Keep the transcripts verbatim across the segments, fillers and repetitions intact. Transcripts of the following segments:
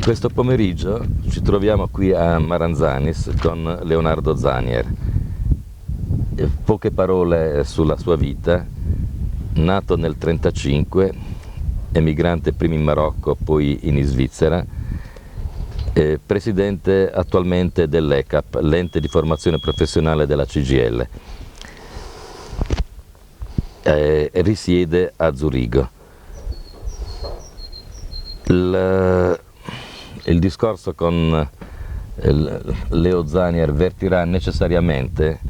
Questo pomeriggio ci troviamo qui a Maranzanis con Leonardo Zanier. Eh, poche parole sulla sua vita. Nato nel trentacinque, emigrante prima in Marocco, poi in Svizzera, eh, presidente attualmente dell'ECAP, l'ente di formazione professionale della C GIL. Eh, risiede a Zurigo. Il, il discorso con, eh, Leo Zanier vertirà necessariamente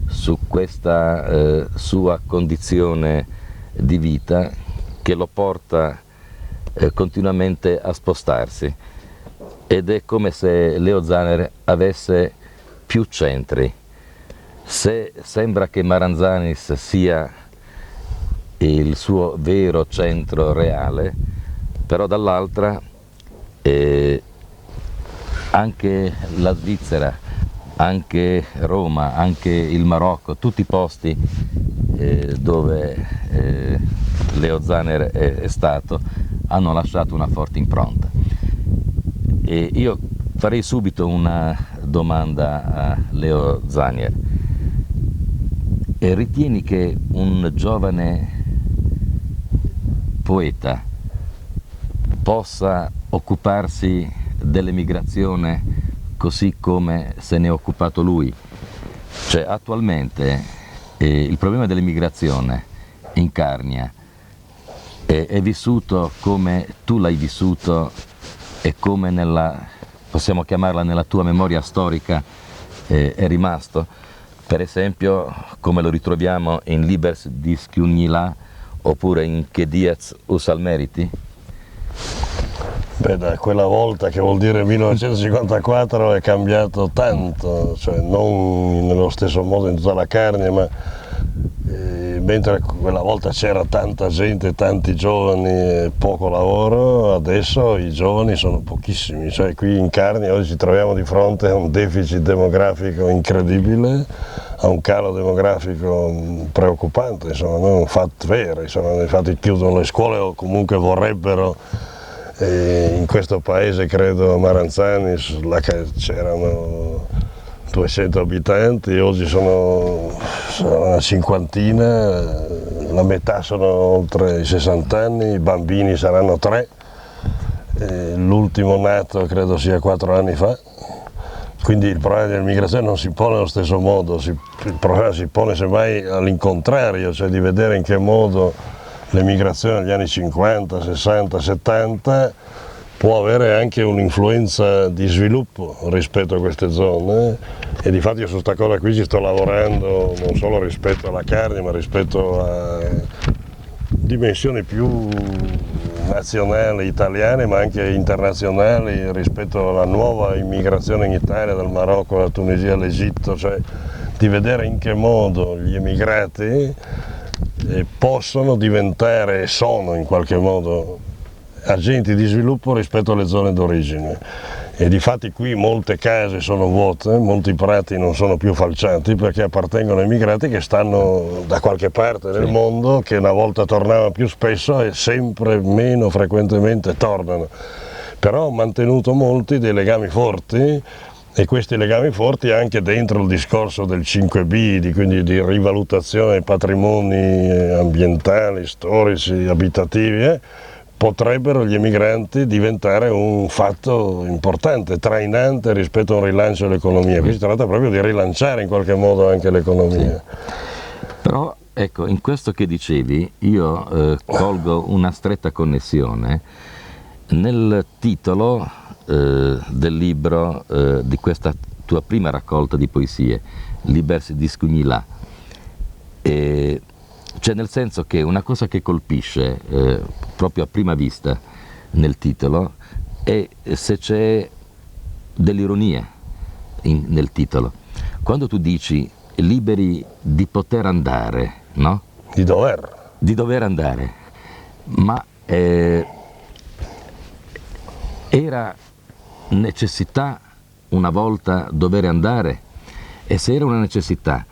su questa, eh, sua condizione di vita che lo porta, eh, continuamente a spostarsi, ed è come se Leo Zanier avesse più centri. Se sembra che Maranzanis sia il suo vero centro reale, però dall'altra, eh, anche la Svizzera, anche Roma, anche il Marocco, tutti i posti, eh, dove, eh, Leo Zanier è, è stato, hanno lasciato una forte impronta. E io farei subito una domanda a Leo Zanier. E ritieni che un giovane poeta possa occuparsi dell'emigrazione così come se ne è occupato lui? Cioè, attualmente, eh, il problema dell'emigrazione in Carnia è, è vissuto come tu l'hai vissuto e come nella, possiamo chiamarla, nella tua memoria storica, eh, è rimasto? Per esempio, come lo ritroviamo in Libers di Schiugnilà oppure in Che Diaz us al meriti? Beh, da quella volta, che vuol dire millenovecentocinquantaquattro, è cambiato tanto, cioè non nello stesso modo in tutta la Carnia, ma, eh, mentre quella volta c'era tanta gente, tanti giovani e poco lavoro, adesso i giovani sono pochissimi. Cioè, qui in Carnia oggi ci troviamo di fronte a un deficit demografico incredibile, a un calo demografico preoccupante, insomma, non è un fatto vero, insomma, infatti chiudono le scuole o comunque vorrebbero. E in questo paese, credo, a Maranzanis, là che c'erano duecento abitanti, oggi sono, sono una cinquantina, la metà sono oltre i sessanta anni, i bambini saranno tre, e l'ultimo nato credo sia quattro anni fa. Quindi il problema dell'immigrazione non si pone allo stesso modo, si, il problema si pone semmai all'incontrario, cioè di vedere in che modo l'emigrazione degli anni cinquanta, sessanta, settanta può avere anche un'influenza di sviluppo rispetto a queste zone, e difatti io su sta cosa qui ci sto lavorando, non solo rispetto alla Carnia, ma rispetto a dimensioni più nazionali italiane, ma anche internazionali, rispetto alla nuova immigrazione in Italia, dal Marocco alla Tunisia all'Egitto, cioè di vedere in che modo gli emigrati, eh, possono diventare e sono in qualche modo agenti di sviluppo rispetto alle zone d'origine. E difatti qui molte case sono vuote, molti prati non sono più falciati perché appartengono a immigrati che stanno da qualche parte nel, sì, mondo, che una volta tornavano più spesso e sempre meno frequentemente tornano. Però hanno mantenuto molti dei legami forti, e questi legami forti anche dentro il discorso del cinque B, di, quindi di rivalutazione dei patrimoni ambientali, storici, abitativi, eh, potrebbero gli emigranti diventare un fatto importante, trainante rispetto a un rilancio dell'economia. Qui si tratta proprio di rilanciare in qualche modo anche l'economia. Sì. Però, ecco, in questo che dicevi io, eh, colgo una stretta connessione nel titolo, eh, del libro, eh, di questa tua prima raccolta di poesie, Libers di Scugnilà. E, cioè, nel senso che una cosa che colpisce, eh, proprio a prima vista nel titolo è se c'è dell'ironia in, nel titolo. Quando tu dici liberi di poter andare, no? Di dover. Di dover andare. Ma, eh, era necessità una volta dover andare? E se era una necessità,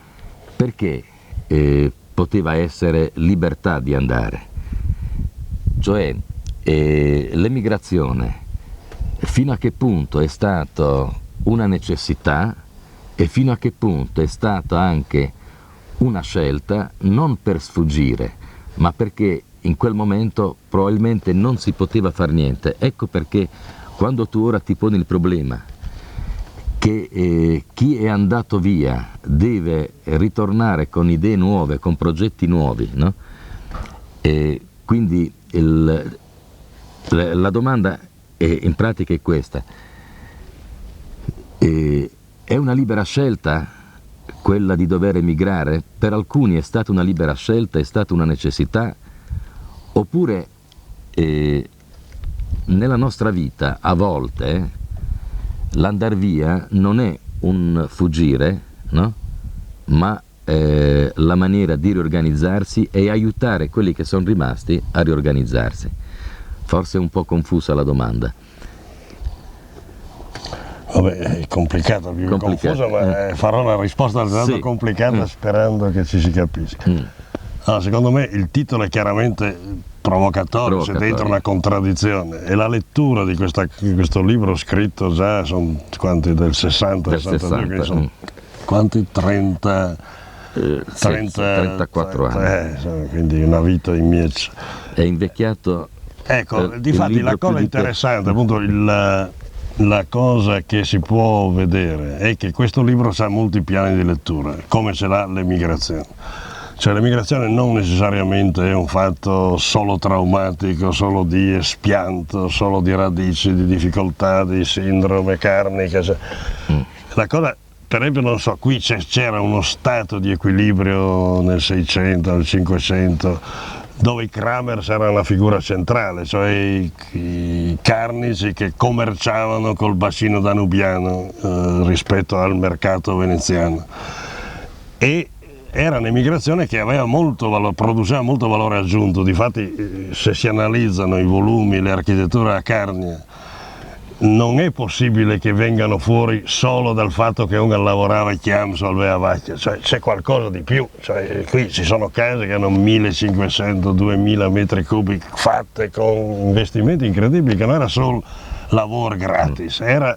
perché, eh, poteva essere libertà di andare? Cioè, eh, l'emigrazione fino a che punto è stato una necessità e fino a che punto è stata anche una scelta non per sfuggire, ma perché in quel momento probabilmente non si poteva fare niente. Ecco perché quando tu ora ti poni il problema che eh, chi è andato via deve ritornare con idee nuove, con progetti nuovi, no? E quindi il, la domanda è, in pratica è questa. E è una libera scelta quella di dover emigrare? Per alcuni è stata una libera scelta, è stata una necessità, oppure eh, nella nostra vita a volte l'andare via non è un fuggire, no? Ma eh, la maniera di riorganizzarsi e aiutare quelli che sono rimasti a riorganizzarsi. Forse è un po' confusa la domanda. Vabbè, è complicata, più che confusa, ma eh. farò una risposta altrettanto sì. complicata mm. sperando che ci si capisca. Mm. Allora, secondo me il titolo è chiaramente provocatorio, provocatorio. C'è dentro una contraddizione e la lettura di, questa, di questo libro scritto già sono quanti del sessanta, del sessanta, sessanta mm. quanti trenta, eh, trenta, trentaquattro anni, eh, quindi una vita in mezzo. È invecchiato. Ecco, eh, difatti la cosa interessante, appunto il, la cosa che si può vedere è che questo libro ha molti piani di lettura, come ce l'ha l'emigrazione. Cioè l'emigrazione non necessariamente è un fatto solo traumatico, solo di espianto, solo di radici, di difficoltà, di sindrome carnica. Cioè, mm. La cosa, per esempio, non so, qui c'era uno stato di equilibrio nel Seicento, nel Cinquecento, dove i Kramers erano la figura centrale, cioè i, i carnici che commerciavano col bacino danubiano eh, rispetto al mercato veneziano. E era un'emigrazione che aveva molto valore, produceva molto valore aggiunto, difatti eh, se si analizzano i volumi, le architetture a Carnia, non è possibile che vengano fuori solo dal fatto che uno lavorava a Chiamso o al Veavacchia, cioè c'è qualcosa di più, cioè, qui ci sono case che hanno millecinquecento, duemila metri cubi fatte con investimenti incredibili, che non era solo lavoro gratis, era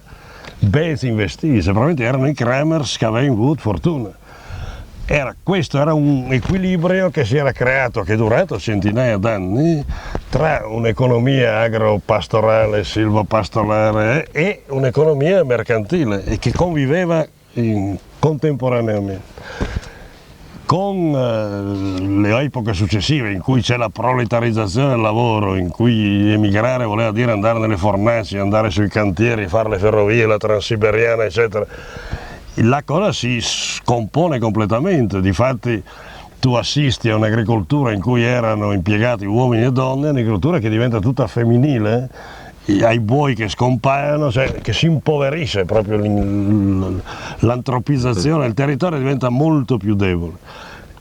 bens investiti, probabilmente erano i Kramers che avevano avuto fortuna. Era, questo era un equilibrio che si era creato, che è durato centinaia d'anni, tra un'economia agropastorale, silvopastorale e un'economia mercantile e che conviveva in, contemporaneamente. Con eh, le epoche successive in cui c'è la proletarizzazione del lavoro, in cui emigrare voleva dire andare nelle fornaci, andare sui cantieri, fare le ferrovie, la transiberiana, eccetera, la cosa si scompone completamente. Difatti tu assisti a un'agricoltura in cui erano impiegati uomini e donne, un'agricoltura che diventa tutta femminile, ai buoi che scompaiono, cioè che si impoverisce proprio l'antropizzazione del territorio, diventa molto più debole.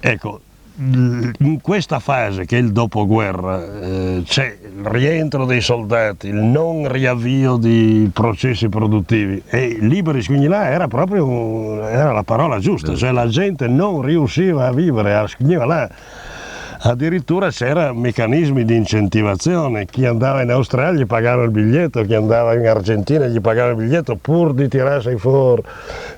Ecco, in questa fase che è il dopoguerra eh, c'è il rientro dei soldati, il non riavvio di processi produttivi e liberi squigni là era proprio era la parola giusta, cioè la gente non riusciva a vivere, finiva là. Addirittura c'era meccanismi di incentivazione, chi andava in Australia gli pagava il biglietto, chi andava in Argentina gli pagava il biglietto pur di tirarsi fuori.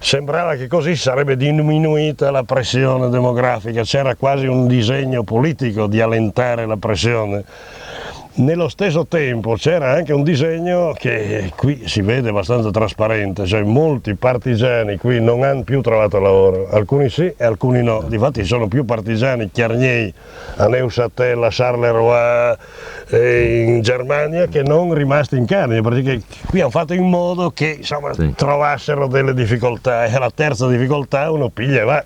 Sembrava che così sarebbe diminuita la pressione demografica, c'era quasi un disegno politico di allentare la pressione. Nello stesso tempo c'era anche un disegno che qui si vede abbastanza trasparente, cioè molti partigiani qui non hanno più trovato lavoro, alcuni sì e alcuni no, difatti ci sono più partigiani chiargnei a Neuchâtel, a Charleroi, eh, in Germania che non rimasti in Carnia, perché qui hanno fatto in modo che insomma, sì. trovassero delle difficoltà e la terza difficoltà uno piglia e va.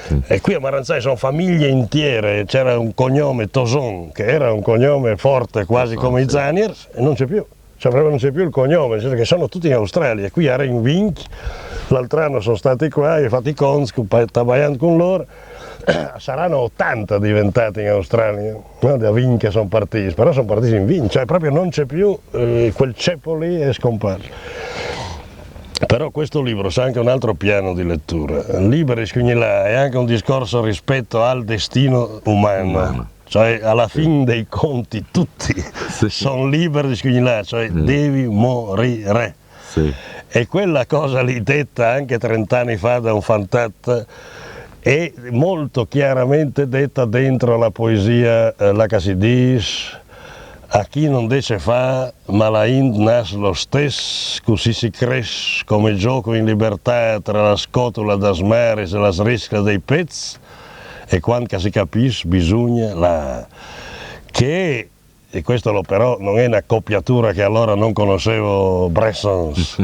Sì. E qui a Maranzai sono famiglie intere, c'era un cognome Toson che era un cognome forte quasi Toson, come sì. i Zaniers e non c'è più. Cioè, proprio non c'è più il cognome, nel senso che sono tutti in Australia. Qui a Renvink, l'altro anno sono stati qua, ho fatto i conti, tabaiando con loro, saranno ottanta diventati in Australia, no? Da Vink che sono partiti, però sono partiti in Vink, cioè proprio non c'è più eh, quel ceppo lì è scomparso. Però questo libro ha anche un altro piano di lettura. Liberi Scugnilà è anche un discorso rispetto al destino umano. umano. cioè alla fin dei conti tutti sì. sono liberi di scrignare, cioè mm. devi morire. Sì. E quella cosa lì detta anche trenta anni fa da un fantat è molto chiaramente detta dentro la poesia eh, la Casidis, a chi non dece fa, ma la int nas lo stess, così si cres come gioco in libertà tra la scotula das mares e la sriscla dei pezz, e quando si capis bisogna la... che e questo però non è una copiatura che allora non conoscevo Bressans,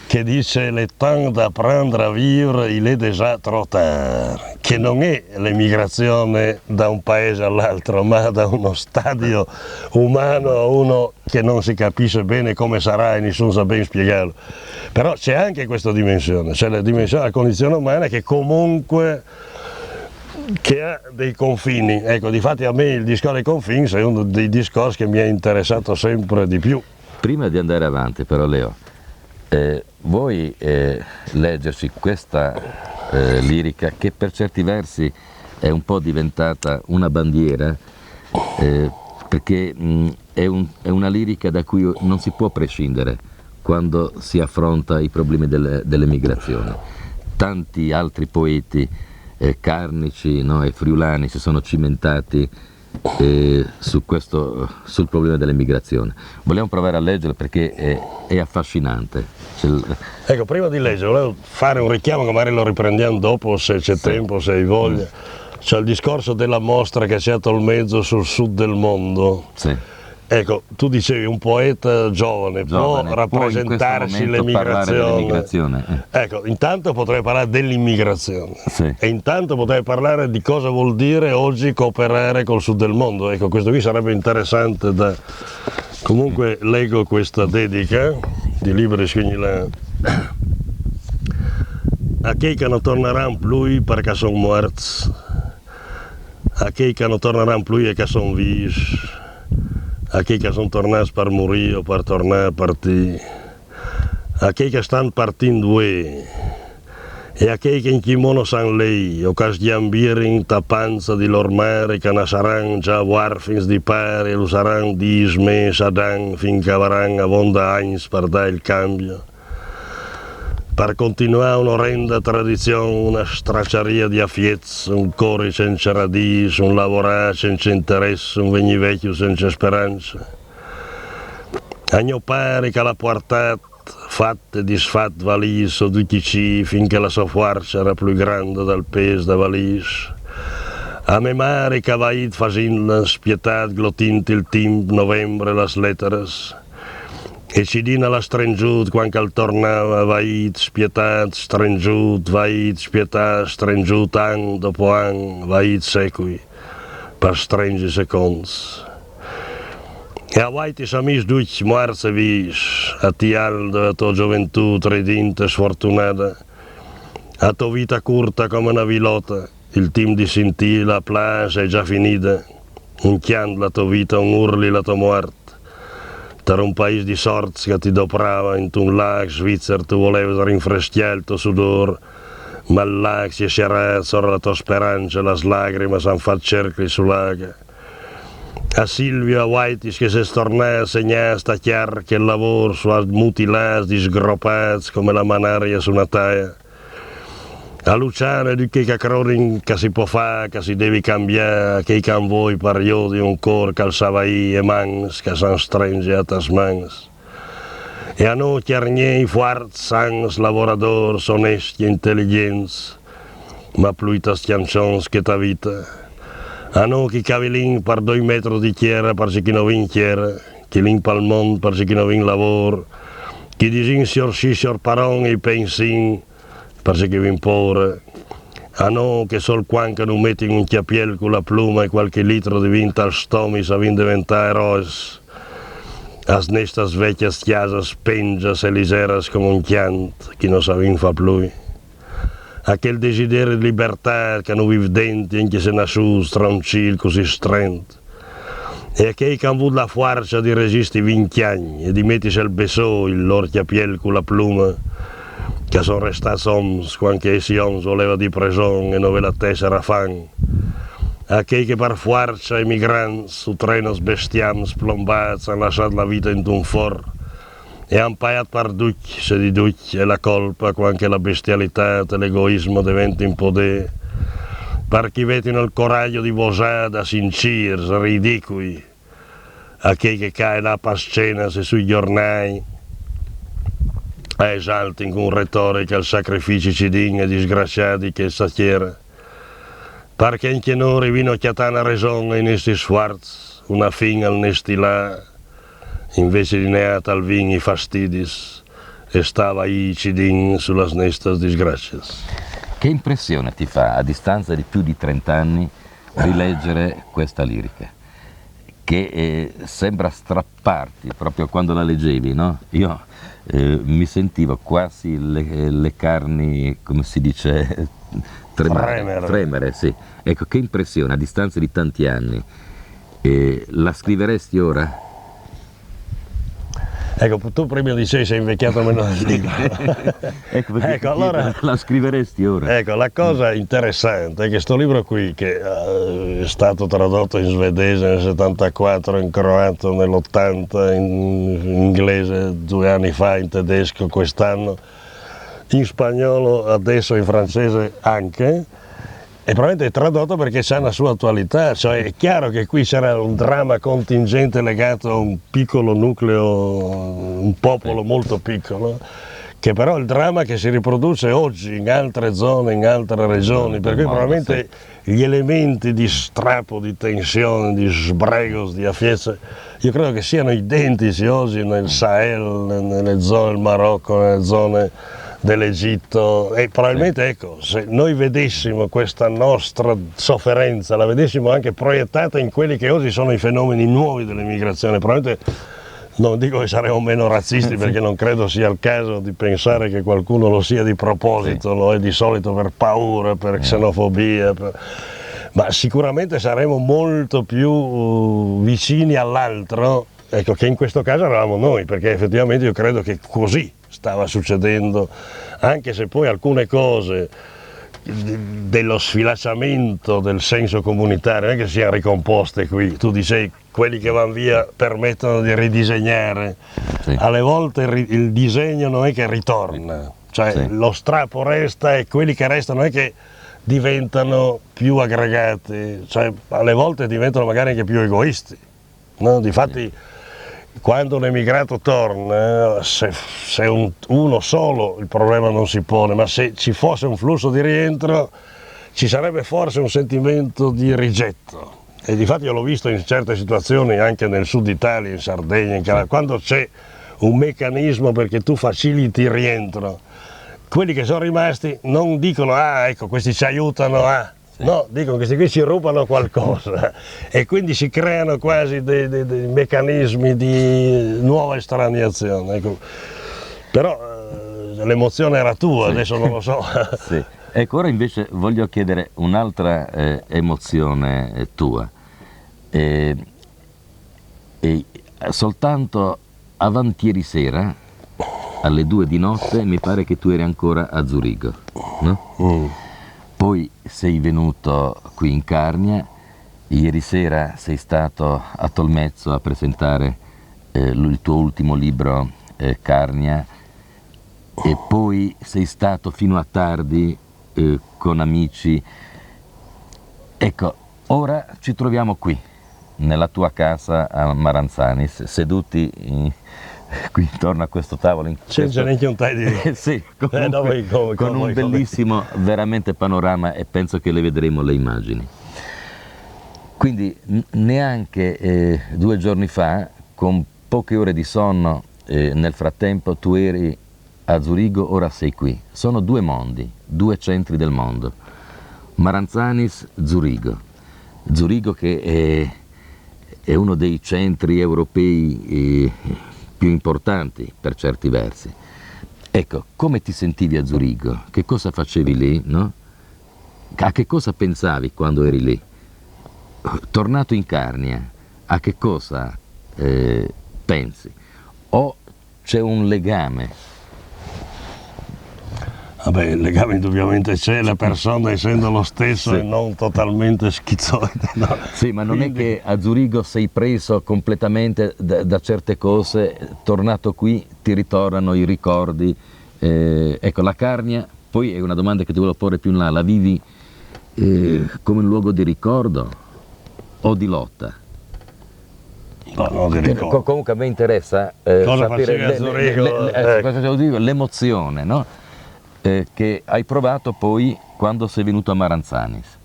che dice le temps d'apprendre à vivre, il est déjà trop tard, che non è l'emigrazione da un paese all'altro, ma da uno stadio umano a uno che non si capisce bene come sarà e nessuno sa ben spiegarlo. Però c'è anche questa dimensione, c'è la dimensione della condizione umana che comunque che ha dei confini. Ecco, difatti a me il discorso dei confini è uno dei discorsi che mi ha interessato sempre di più. Prima di andare avanti però Leo, eh, vuoi eh, leggerci questa eh, lirica che per certi versi è un po' diventata una bandiera eh, perché mh, è, un, è, una lirica da cui non si può prescindere quando si affronta i problemi delle, dell'emigrazione. Tanti altri poeti eh, carnici no, e friulani si sono cimentati eh, su questo, sul problema dell'emigrazione. Vogliamo provare a leggere perché è, è affascinante. Ecco, prima di leggere volevo fare un richiamo che magari lo riprendiamo dopo se c'è sì. tempo, se hai voglia. Mm. C'è il discorso della mostra che c'è a Tolmezzo sul sud del mondo. Sì. Ecco, tu dicevi un poeta giovane, giovane può rappresentarci l'emigrazione. Eh. Ecco, intanto potrei parlare dell'immigrazione sì. e intanto potrei parlare di cosa vuol dire oggi cooperare col sud del mondo. Ecco, questo qui sarebbe interessante da... Comunque leggo questa dedica di Libri Schignilà. A chei che non torneranno più perché sono morti, a chei che non torneranno più e che sono vivi, a chei che sono tornati per morire o per tornare a partire, a chei che stanno partendo voi, e a chei che in chi mono san lei, o che sgiambirin ta panza di lor mare che nassaran già warfins di pare, lo saran dis mes ad an fin che avran avonda agns per dar il cambio. Per continuare un'orrenda tradizione, una stracciaria di affiezzi, un cori senza radice, un lavorare senza interesse, un venire vecchio senza speranza. A mio pare che l'ha portato fatte disfat valis o duchici finché la sua forza era più grande dal peso da valis. A me mare che va id fasinda spietat glotint il timp novembre las letteras. E Cidina l'ha strengiut quando che al tornava, va id spietat, strengiut, va id spietat, strengiut an dopo an, va id secui, per strengi seconds. E avai ti samis duc muarts e vis, a ti alda, a tua gioventù tridinta e sfortunada, a tua vita curta come una vilota, il timp di sentì la plasa è già finida, un chiant la tua vita, un urli la tua muart. Tar un paese di sorts che ti doprava in un lac svizzer tu volevi rinfreschiare il tuo sudor, ma il lac si è serrato sopra la tua speranza, la lacrime hanno fatto cerchi sull'acqua. A Silvio, a Waitis che si è stornato a segnare sta chiara che il lavoro su ha mutilato, disgroppato come la manaria su una taia. A Luciano e di che cacrorin che si può fare, che si deve cambiare, che i canvoi per io di un cor che al savaì e mans che san stringe a tas mans. E a noi chiargnei forts, sans, lavoradors, onesti e intelligents, ma pluitas chiancions che ta vita. A noi chi cavilin par doi metros di tierra par chi no vin tierra, chi lin pal mont par chi no vin lavor, chi disin sior sì, sior paron e pensin par chi vin pore. A noi che sol quando nu metin un chiapiel con la pluma e qualche litro di vin tal stomi sa vin diventare eroes. As nestas vecchias chiasas pengias e liseras come un chiant chi no savin fa plui. A quel desideri di libertà che no viv denti anche se nasciuts trancil così strent. E a chei che han vut la forza di resisti vint agni e di mettis al bessò il lor chiapiel con la pluma, che son restats oms quando che essi oms voleva di preson e no ve la tessera fan. A chei che par fuarça emigrants su trenos bestiams plombâts a àn lassât la vita intun for e a àn paiât par ducj, se di ducj e la colpa, cuant che la bestialitât e l'egoismo a deventin podê, par chi vetin il coragjo di vosâ da sincîrs, ridicui, a chei che ca e là pas scenas e sui gjornâi a esaltin cun retoriche il sacrifici cidin e disgraciât di chê tiere. Par che ancje nô rivìn a cjatâ na reson ai nestris sfuarçs, una fin al nestri lâ, invezit di neâ tal vin i fastidis, e stâ a vaî cidin su las nestas disgracias. Che impressione ti fa, a distanza di più di trenta anni, rileggere questa lirica? Che eh, sembra strapparti proprio quando la leggevi, no? Io eh, mi sentivo quasi le, le carni, come si dice, tremare. Fremere. Fremere, sì. Ecco, che impressione, a distanza di tanti anni. Eh, la scriveresti ora? Ecco, tu prima dicevi sei invecchiato meno del libro. Ecco, perché Ecco, allora- la scriveresti ora? Ecco, la cosa interessante è che sto libro qui, che eh, è stato tradotto in svedese nel settantaquattro, in croato nell'ottanta, in inglese due anni fa, in tedesco quest'anno, in spagnolo adesso, in francese anche, e probabilmente è tradotto perché c'è una sua attualità, cioè è chiaro che qui c'era un dramma contingente legato a un piccolo nucleo, un popolo molto piccolo, che però è il dramma che si riproduce oggi in altre zone, in altre regioni, per cui mondo, probabilmente gli elementi di strappo, di tensione, di sbrego, di affiezza, io credo che siano identici oggi nel Sahel, nelle zone del Marocco, nelle zone dell'Egitto, e probabilmente, ecco, se noi vedessimo questa nostra sofferenza, la vedessimo anche proiettata in quelli che oggi sono i fenomeni nuovi dell'immigrazione, probabilmente non dico che saremo meno razzisti, perché non credo sia il caso di pensare che qualcuno lo sia di proposito, lo è di solito per paura, per xenofobia, per- ma sicuramente saremo molto più uh, vicini all'altro, ecco, che in questo caso eravamo noi, perché effettivamente io credo che così stava succedendo, anche se poi alcune cose de- dello sfilacciamento del senso comunitario non è che siano ricomposte qui. Tu dicevi, quelli che vanno via permettono di ridisegnare. Sì. Alle volte il ri- il disegno non è che ritorna, cioè Sì. lo strappo resta e quelli che restano non è che diventano più aggregati, cioè alle volte diventano magari anche più egoisti. No? Difatti, quando un emigrato torna, se, se un- uno solo il problema non si pone, ma se ci fosse un flusso di rientro ci sarebbe forse un sentimento di rigetto. E difatti io l'ho visto in certe situazioni anche nel sud Italia, in Sardegna, in Calabria, quando c'è un meccanismo perché tu faciliti il rientro, quelli che sono rimasti non dicono: "Ah, ecco, questi ci aiutano a..." No, dicono: "Questi qui ci rubano qualcosa." E quindi si creano quasi dei, dei- dei meccanismi di nuova estraniazione. Ecco. Però eh, l'emozione era tua, adesso non lo so. Sì. Ecco, ora invece voglio chiedere un'altra eh, emozione eh, tua. Eh, e soltanto avanti ieri sera, alle due di notte, mi pare che tu eri ancora a Zurigo, no? Poi sei venuto qui in Carnia, ieri sera sei stato a Tolmezzo a presentare eh, il tuo ultimo libro, eh, Carnia, e poi sei stato fino a tardi eh, con amici. Ecco, ora ci troviamo qui, nella tua casa a Maranzanis, seduti in- qui intorno a questo tavolo. In Senza questo- neanche un taglio di... Eh, sì, comunque, Eh, no, come- come- con come- un come- bellissimo veramente panorama, e penso che le vedremo le immagini. Quindi n- neanche eh, due giorni fa, con poche ore di sonno, eh, nel frattempo tu eri a Zurigo, ora sei qui. Sono due mondi, due centri del mondo. Maranzanis, Zurigo. Zurigo che è, è uno dei centri europei eh, più importanti per certi versi. Ecco, come ti sentivi a Zurigo? Che cosa facevi lì, no? A che cosa pensavi quando eri lì? Tornato in Carnia, a che cosa eh, pensi? O c'è un legame? Vabbè, il legame indubbiamente c'è, la persona essendo lo stesso Sì. E non totalmente schizoide. No? Sì, ma non è Quindi- che a Zurigo sei preso completamente da, da certe cose, tornato qui ti ritornano i ricordi. Eh, ecco, la Carnia, poi è una domanda che ti volevo porre più in là, la vivi eh, come un luogo di ricordo o di lotta? No, no, ti Che- ricordo. co- comunque a me interessa eh, Cosa sapere facevi a le- Zurigo? le- le- eh, Ecco. cosa devo dire? L'emozione, no? Eh, che hai provato poi quando sei venuto a Maranzanis.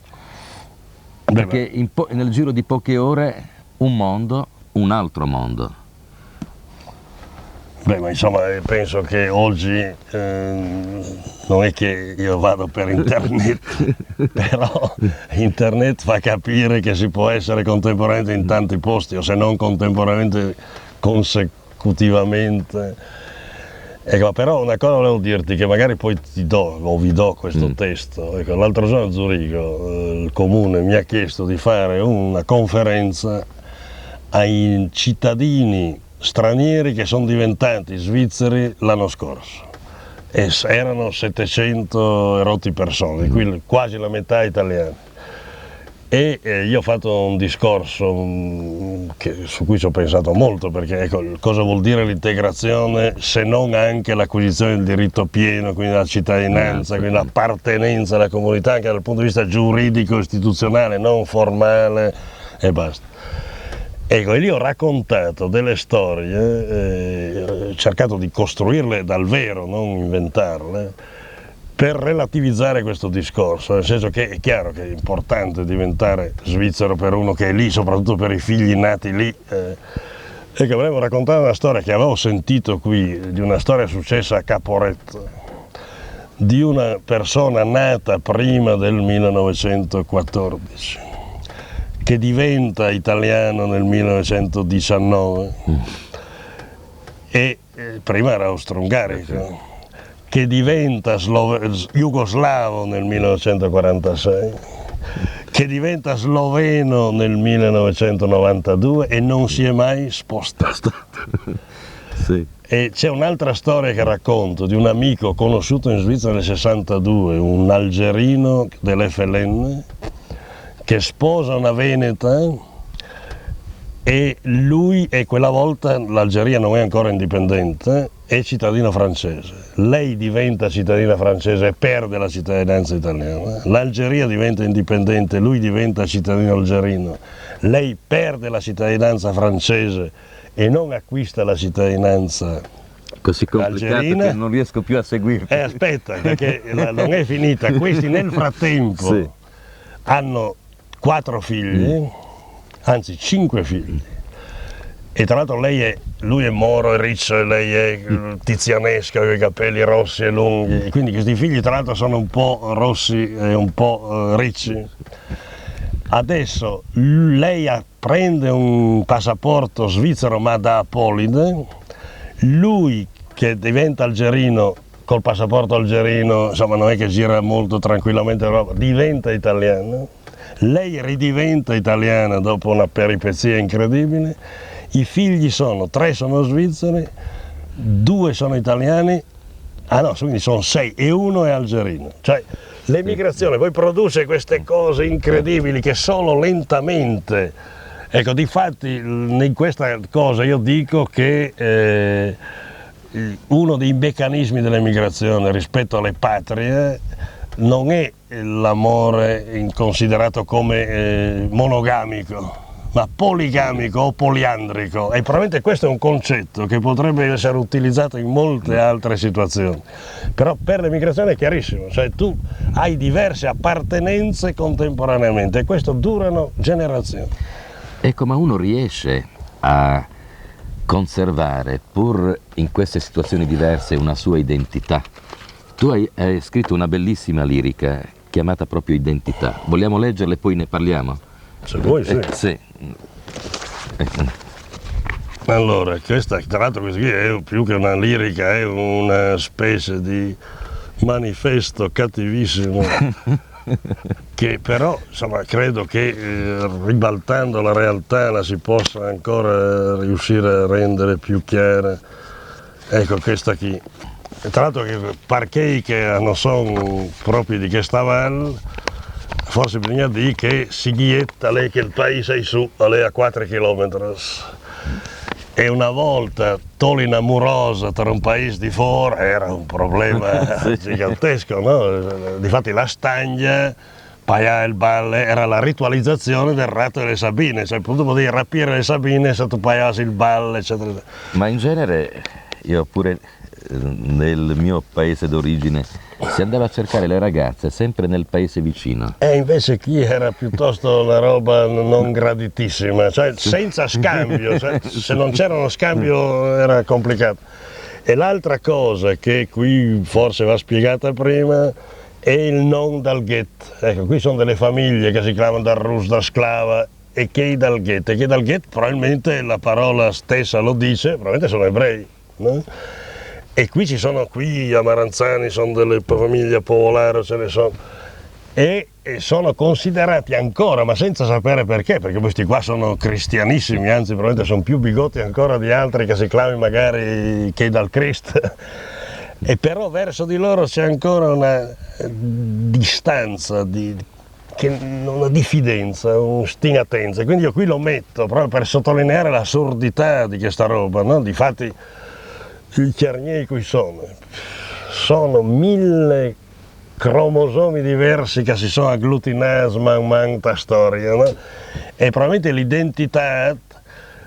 Beh, Perché in po- nel giro di poche ore un mondo, un altro mondo. Beh, ma insomma, eh, penso che oggi ehm, non è che io vado per internet, però internet fa capire che si può essere contemporaneamente in tanti posti, o se non contemporaneamente, consecutivamente. Ecco, però una cosa volevo dirti, che magari poi ti do o vi do questo Mm. testo. Ecco, l'altro giorno a Zurigo eh, il comune mi ha chiesto di fare una conferenza ai cittadini stranieri che sono diventati svizzeri l'anno scorso. E s- erano settecento e rotti persone, di cui quasi la metà italiani. E eh, io ho fatto un discorso mm, che- su cui ci ho pensato molto, perché ecco, cosa vuol dire l'integrazione se non anche l'acquisizione del diritto pieno, quindi la cittadinanza, Ah, sì. Quindi l'appartenenza alla comunità anche dal punto di vista giuridico, istituzionale, non formale e basta. Ecco, e lì ho raccontato delle storie, eh, ho cercato di costruirle dal vero, non inventarle, per relativizzare questo discorso, nel senso che è chiaro che è importante diventare svizzero per uno che è lì, soprattutto per i figli nati lì. Eh. E che volevo raccontare una storia che avevo sentito qui, di una storia successa a Caporetto, di una persona nata prima del millenovecentoquattordici, che diventa italiano nel millenovecentodiciannove e eh, prima era austro-ungarico, che diventa slove- jugoslavo nel millenovecentoquarantasei, che diventa sloveno nel millenovecentonovantadue e non si è mai spostato. Sì. E c'è un'altra storia che racconto di un amico conosciuto in Svizzera nel sessantadue, un algerino dell'F L N, che sposa una veneta e lui, e quella volta l'Algeria non è ancora indipendente, è cittadino francese. Lei diventa cittadina francese e perde la cittadinanza italiana. L'Algeria diventa indipendente, lui diventa cittadino algerino. Lei perde la cittadinanza francese e non acquista la cittadinanza Così complicato Algerina. Che non riesco più a seguirti. Eh, aspetta, perché la- non è finita. Questi nel frattempo Sì. hanno quattro figli, anzi cinque figli. E tra l'altro lei è, lui è moro, è riccio, e lei è eh, tizianesca, con i capelli rossi e lunghi. E quindi questi figli tra l'altro sono un po' rossi e un po' eh, ricci. Adesso lei ha- prende un passaporto svizzero ma da apolide, lui che diventa algerino col passaporto algerino, insomma non è che gira molto tranquillamente in Europa, diventa italiano, lei ridiventa italiana dopo una peripezia incredibile, i figli sono, tre sono svizzeri, due sono italiani, ah no, quindi sono sei e uno è algerino. Cioè l'emigrazione poi produce queste cose incredibili che solo lentamente, ecco, difatti in questa cosa io dico che eh, uno dei meccanismi dell'emigrazione rispetto alle patrie non è l'amore in- considerato come eh, monogamico, ma poligamico o poliandrico. E probabilmente questo è un concetto che potrebbe essere utilizzato in molte altre situazioni. Però per l'emigrazione è chiarissimo, cioè tu hai diverse appartenenze contemporaneamente e questo durano generazioni. Ecco, ma uno riesce a conservare, pur in queste situazioni diverse, una sua identità. Tu hai, hai scritto una bellissima lirica chiamata proprio Identità. Vogliamo leggerla e poi ne parliamo? Se vuoi, sì. Eh, sì. Eh, Allora, questa, tra l'altro questa qui è più che una lirica, è una specie di manifesto cattivissimo che però insomma credo che eh, ribaltando la realtà la si possa ancora riuscire a rendere più chiara. Ecco questa qui. E tra l'altro che parchei che non sono proprio di questa val, forse bisogna dire che Sighiet è che il paese è su, è a quattro chilometri. E una volta toli una murosa tra un paese di fuori era un problema gigantesco, no? Difatti la stagna pagare il balle era la ritualizzazione del ratto delle Sabine, cioè tu potevi rapire le Sabine se tu pagavi il balle, eccetera. Ma in genere io pure eh, nel mio paese d'origine si andava a cercare le ragazze sempre nel paese vicino. E invece qui era piuttosto una roba non graditissima, cioè senza scambio, cioè, se non c'era uno scambio era complicato. E l'altra cosa che qui forse va spiegata prima è il non dal ghet. Ecco, qui sono delle famiglie che si chiamano dal Rus, da Sclava e che dal ghet. E che dal ghet probabilmente la parola stessa lo dice, probabilmente sono ebrei. No? E qui ci sono, qui a Maranzani sono delle famiglie popolari, ce ne sono. E, e sono considerati ancora, ma senza sapere perché, perché questi qua sono cristianissimi, anzi probabilmente sono più bigotti ancora di altri che si chiamano magari che dal Crist. E però verso di loro c'è ancora una distanza di, che, una diffidenza, un stignatenza. Quindi io qui lo metto proprio per sottolineare l'assurdità di questa roba, no? Difatti i chiarnieri qui sono, sono mille cromosomi diversi che si sono agglutinati man man ta storia, no? E probabilmente l'identità,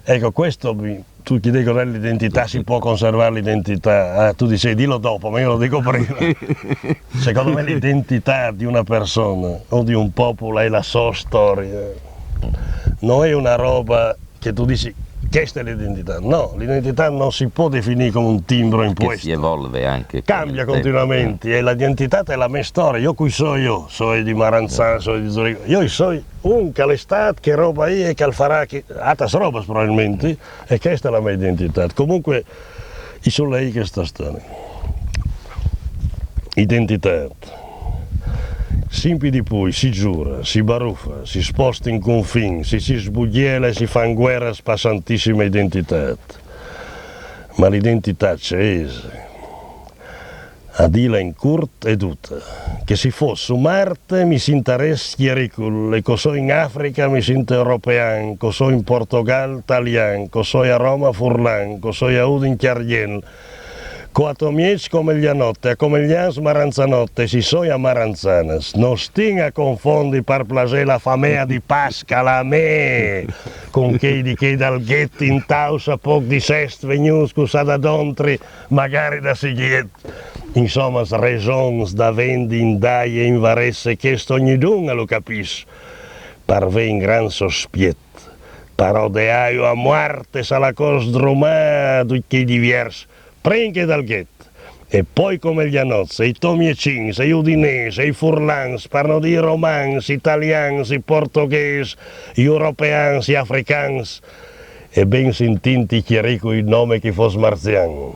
ecco, questo mi, tu chiedi cos'è l'identità, si può conservare l'identità. Ah, tu dici, dillo dopo, ma io lo dico prima. Secondo me l'identità di una persona o di un popolo è la sua storia. Non è una roba che tu dici, questa è l'identità. No, l'identità non si può definire come un timbro Che imposto. Si evolve anche. Con Cambia il tempo. Continuamente, e l'identità è la mia storia. Io qui sono io, sono di Maranzano, sono di Zurigo. Io sono un che l'è stato, che roba è e che farà, che, altre robe probabilmente, e questa è la mia identità. Comunque, i sono lei che sta storia. Identità. Simpi di poi, si giura, si baruffa, si sposta in confin, si, si sbugliela e si fa in guerra spassantisima identità. Ma l'identità c'è, a dila in curt e duta, che si fosse su Marte mi sintaress chiericul, e co so in Africa mi sint european, co so in Portogal talian, co so a Roma furlan, co so a Udin chiargien, co a Tomiec come gli anotte, a come gli ans maranzanotte, si soi a maranzanas. Non stin a confondi par plasè la famea di Pasca, la me, con chei di chei dal ghet in tausa poc di sest vegnuts cussà da dontri, magari da Sighiet. Insomma, resons da vendi in dai e in varesse, questo ognidun lo capiss. Par vei in gran sospiet, par odeaio a muarte sa la cos drumà, ducj chei diviers, prin che dal ghet. E poi come gli anozze, i tomiecins, i udinesi, i furlans, par no dir i romans, i talians, i portoghesi, i europeans, i africans, e ben sintint i chiericu i nome chi fos marzian.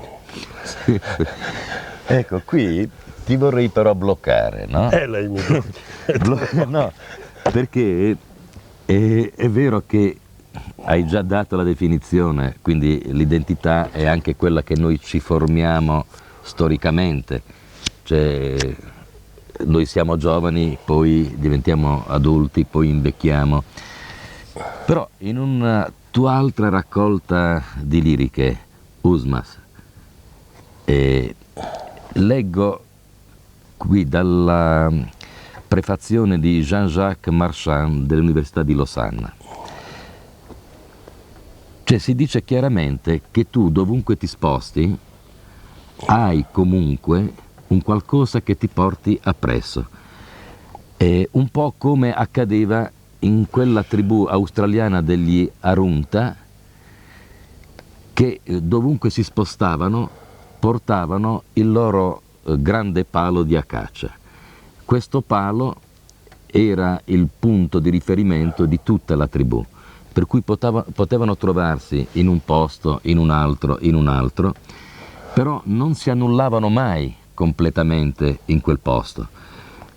Ecco, qui ti vorrei però bloccare, no? Eh, lei mi Blo- no, perché è, è vero che hai già dato la definizione, quindi l'identità è anche quella che noi ci formiamo storicamente, cioè noi siamo giovani, poi diventiamo adulti, poi invecchiamo. Però in una tua altra raccolta di liriche, Usmas, eh, leggo qui dalla prefazione di Jean-Jacques Marchand dell'Università di Losanna. Cioè si dice chiaramente che tu dovunque ti sposti hai comunque un qualcosa che ti porti appresso. È un po' come accadeva in quella tribù australiana degli Arunta che eh, dovunque si spostavano portavano il loro eh, grande palo di acacia. Questo palo era il punto di riferimento di tutta la tribù, per cui poteva- potevano trovarsi in un posto, in un altro, in un altro, però non si annullavano mai completamente in quel posto.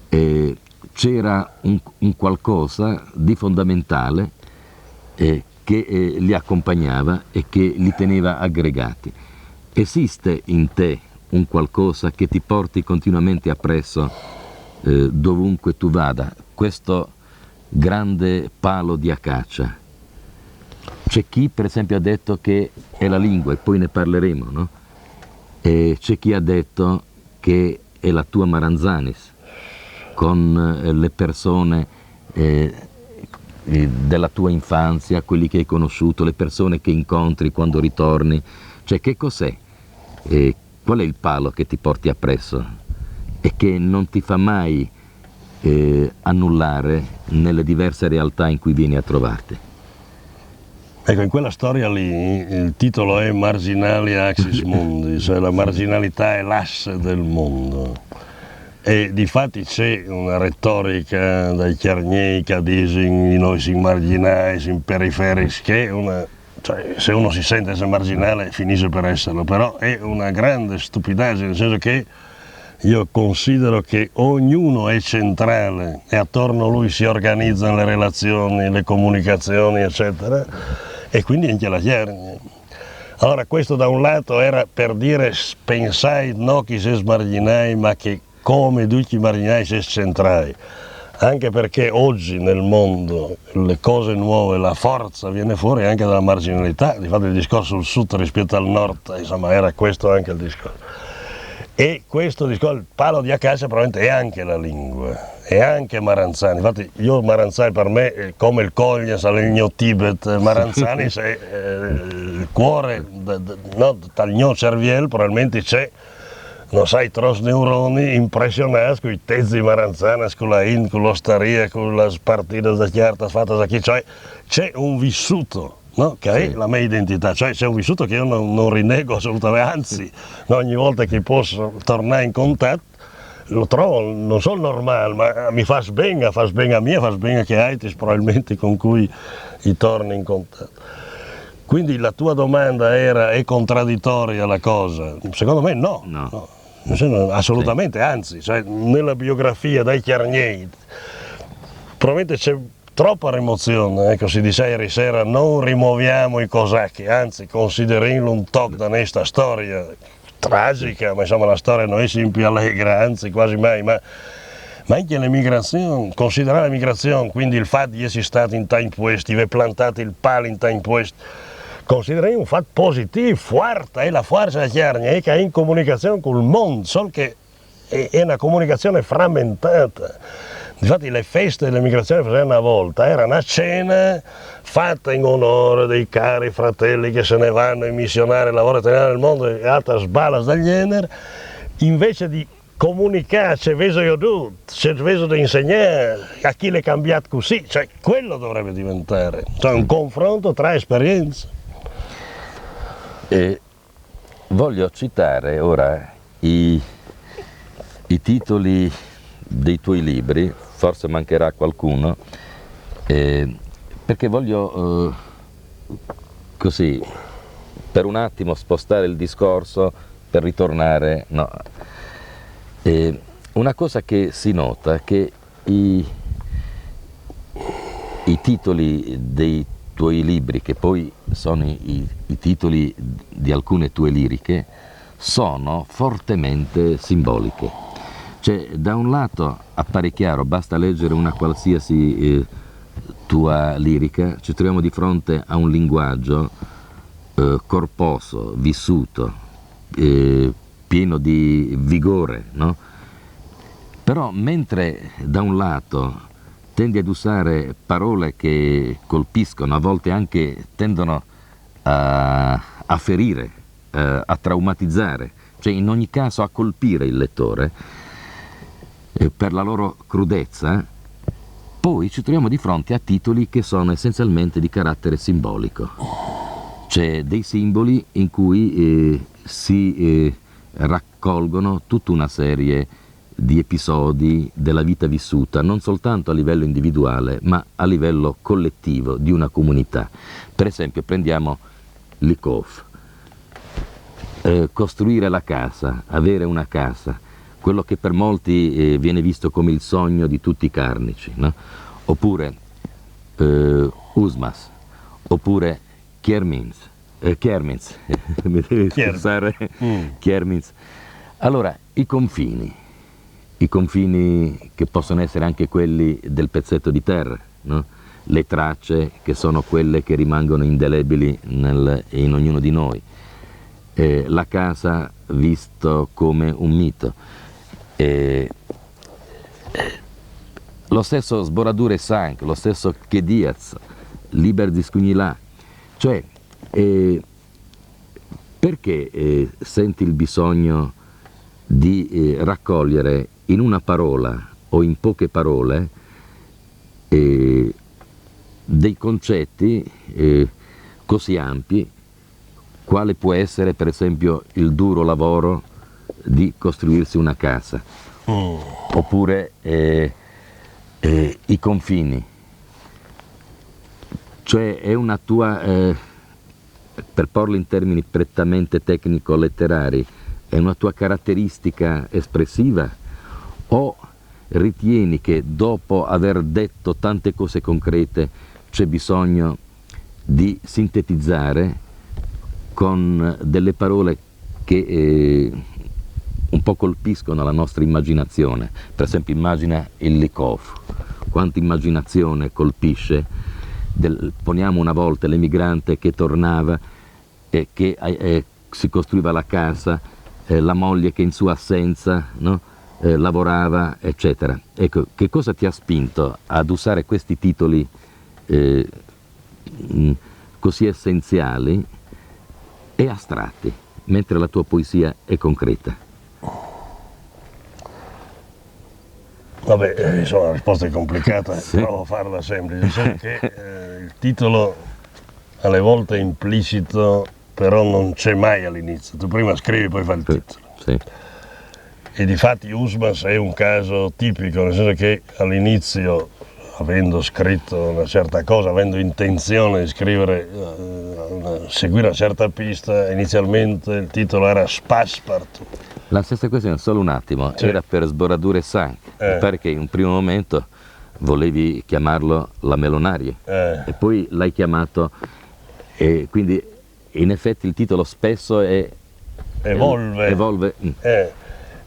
E c'era un, un qualcosa di fondamentale eh, che eh, li accompagnava e che li teneva aggregati. Esiste in te un qualcosa che ti porti continuamente appresso, eh, dovunque tu vada. Questo grande palo di acacia. C'è chi, per esempio, ha detto che è la lingua, e poi ne parleremo, no? E c'è chi ha detto che è la tua Maranzanis, con, eh, le persone, eh, eh, della tua infanzia, quelli che hai conosciuto, le persone che incontri quando ritorni. Cioè, che cos'è? Eh, qual è il palo che ti porti appresso e che non ti fa mai, eh, annullare nelle diverse realtà in cui vieni a trovarti? Ecco, in quella storia lì il titolo è Marginalia Axis Mundi, cioè la marginalità è l'asse del mondo. E difatti c'è una retorica dai Chiargnei che dicono noi siamo marginali, siamo periferici, che è una, cioè, se uno si sente essere marginale finisce per esserlo, però è una grande stupidaggine, nel senso che io considero che ognuno è centrale e attorno a lui si organizzano le relazioni, le comunicazioni, eccetera, e quindi anche la Chiargne. Allora questo da un lato era per dire pensai no chi si smarginai, ma che come tutti i marginali si centrai, anche perché oggi nel mondo le cose nuove, la forza viene fuori anche dalla marginalità, difatti il discorso sul sud rispetto al nord, insomma, era questo anche il discorso. E questo discorso, il palo di acacia probabilmente è anche la lingua, è anche Maranzani. Infatti io Maranzani per me è come il Cognes al New Tibet, Maranzani è, eh, il cuore, no, dal mio cervello probabilmente c'è, non sai, tros neuroni impressionati con i tezzi Maranzani, con la in, con l'osteria, con le partite da carta fatte da chi, cioè c'è un vissuto, no? Che è la mia identità, cioè c'è un vissuto che io non, non rinnego assolutamente, anzi, no, ogni volta che posso tornare in contatto lo trovo, non solo normale, ma mi fa ben, fa ben a me, fa ben a chi altri probabilmente con cui i torni in contatto. Quindi la tua domanda era: è contraddittoria la cosa? Secondo me no. No. No. Assolutamente, sì. Anzi, cioè, nella biografia dai Chiargnei probabilmente c'è troppa rimozione, ecco, si dice ieri sera non rimuoviamo i cosacchi, anzi consideriamolo un toc da questa storia tragica, ma insomma la storia non è sempre allegra, anzi quasi mai, ma, ma anche l'emigrazione, considerare l'emigrazione, quindi il fatto di essere stati in time questi, aver plantato il palo in time questi, consideriamo un fatto positivo, forte, è la forza della Chiarnia, è che è in comunicazione col mondo, solo che è, è una comunicazione frammentata. Infatti le feste dell'emigrazione che facevano una volta era una cena fatta in onore dei cari fratelli che se ne vanno in missionare, lavoro e tenere il mondo e altre sbalas del genere, invece di comunicare se veso io tu, se veso di insegnare a chi l'è cambiato così, cioè quello dovrebbe diventare, cioè un confronto tra esperienze. E voglio citare ora i, i titoli dei tuoi libri, forse mancherà qualcuno, eh, perché voglio, eh, così, per un attimo spostare il discorso per ritornare, no. Eh, una cosa che si nota è che i, i titoli dei tuoi libri, che poi sono i, i, i titoli di alcune tue liriche, sono fortemente simboliche. Cioè, da un lato appare chiaro, basta leggere una qualsiasi, eh, tua lirica, ci troviamo di fronte a un linguaggio, eh, corposo, vissuto, eh, pieno di vigore, no? Però mentre da un lato tendi ad usare parole che colpiscono, a volte anche tendono a, a ferire, eh, a traumatizzare, cioè in ogni caso a colpire il lettore, eh, per la loro crudezza, poi ci troviamo di fronte a titoli che sono essenzialmente di carattere simbolico. C'è dei simboli in cui, eh, si, eh, raccolgono tutta una serie di episodi della vita vissuta, non soltanto a livello individuale, ma a livello collettivo di una comunità. Per esempio, prendiamo Likov. Eh, costruire la casa, avere una casa, quello che per molti, eh, viene visto come il sogno di tutti i carnici, no? Oppure, eh, Uzmas, oppure Kjermins, eh, Kjermins, mi devi scusare, Kjermins. Allora, i confini, i confini che possono essere anche quelli del pezzetto di terra, no? Le tracce che sono quelle che rimangono indelebili nel, in ognuno di noi, eh, la casa visto come un mito. Eh, lo stesso sboradure sanc, lo stesso che diaz, liber di scugnilà, cioè eh, perché eh, senti il bisogno di eh, raccogliere in una parola o in poche parole eh, dei concetti eh, così ampi, quale può essere per esempio il duro lavoro di costruirsi una casa, oppure eh, eh, i confini, cioè è una tua, eh, per porlo in termini prettamente tecnico-letterari, è una tua caratteristica espressiva o ritieni che dopo aver detto tante cose concrete c'è bisogno di sintetizzare con delle parole che eh, un po' colpiscono la nostra immaginazione? Per esempio immagina il Likov, quanta immaginazione colpisce, del, poniamo una volta l'emigrante che tornava e che eh, si costruiva la casa, eh, la moglie che in sua assenza, no? Eh, lavorava, eccetera. Ecco, che cosa ti ha spinto ad usare questi titoli eh, mm, così essenziali e astratti, mentre la tua poesia è concreta? Vabbè, eh, insomma, la risposta è complicata, sì. Provo a farla semplice. So che eh, il titolo alle volte è implicito, però non c'è mai all'inizio. Tu prima scrivi, poi fai il titolo. Sì. E difatti Usmas è un caso tipico, nel senso che all'inizio, avendo scritto una certa cosa, avendo intenzione di scrivere, eh, seguire una certa pista, inizialmente il titolo era Spas Partout. La stessa questione, solo un attimo, sì. Era per sboradure sanc, eh. Mi pare che in un primo momento volevi chiamarlo La Melonarie eh. E poi l'hai chiamato, e quindi in effetti il titolo spesso è evolve. Evolve. Eh.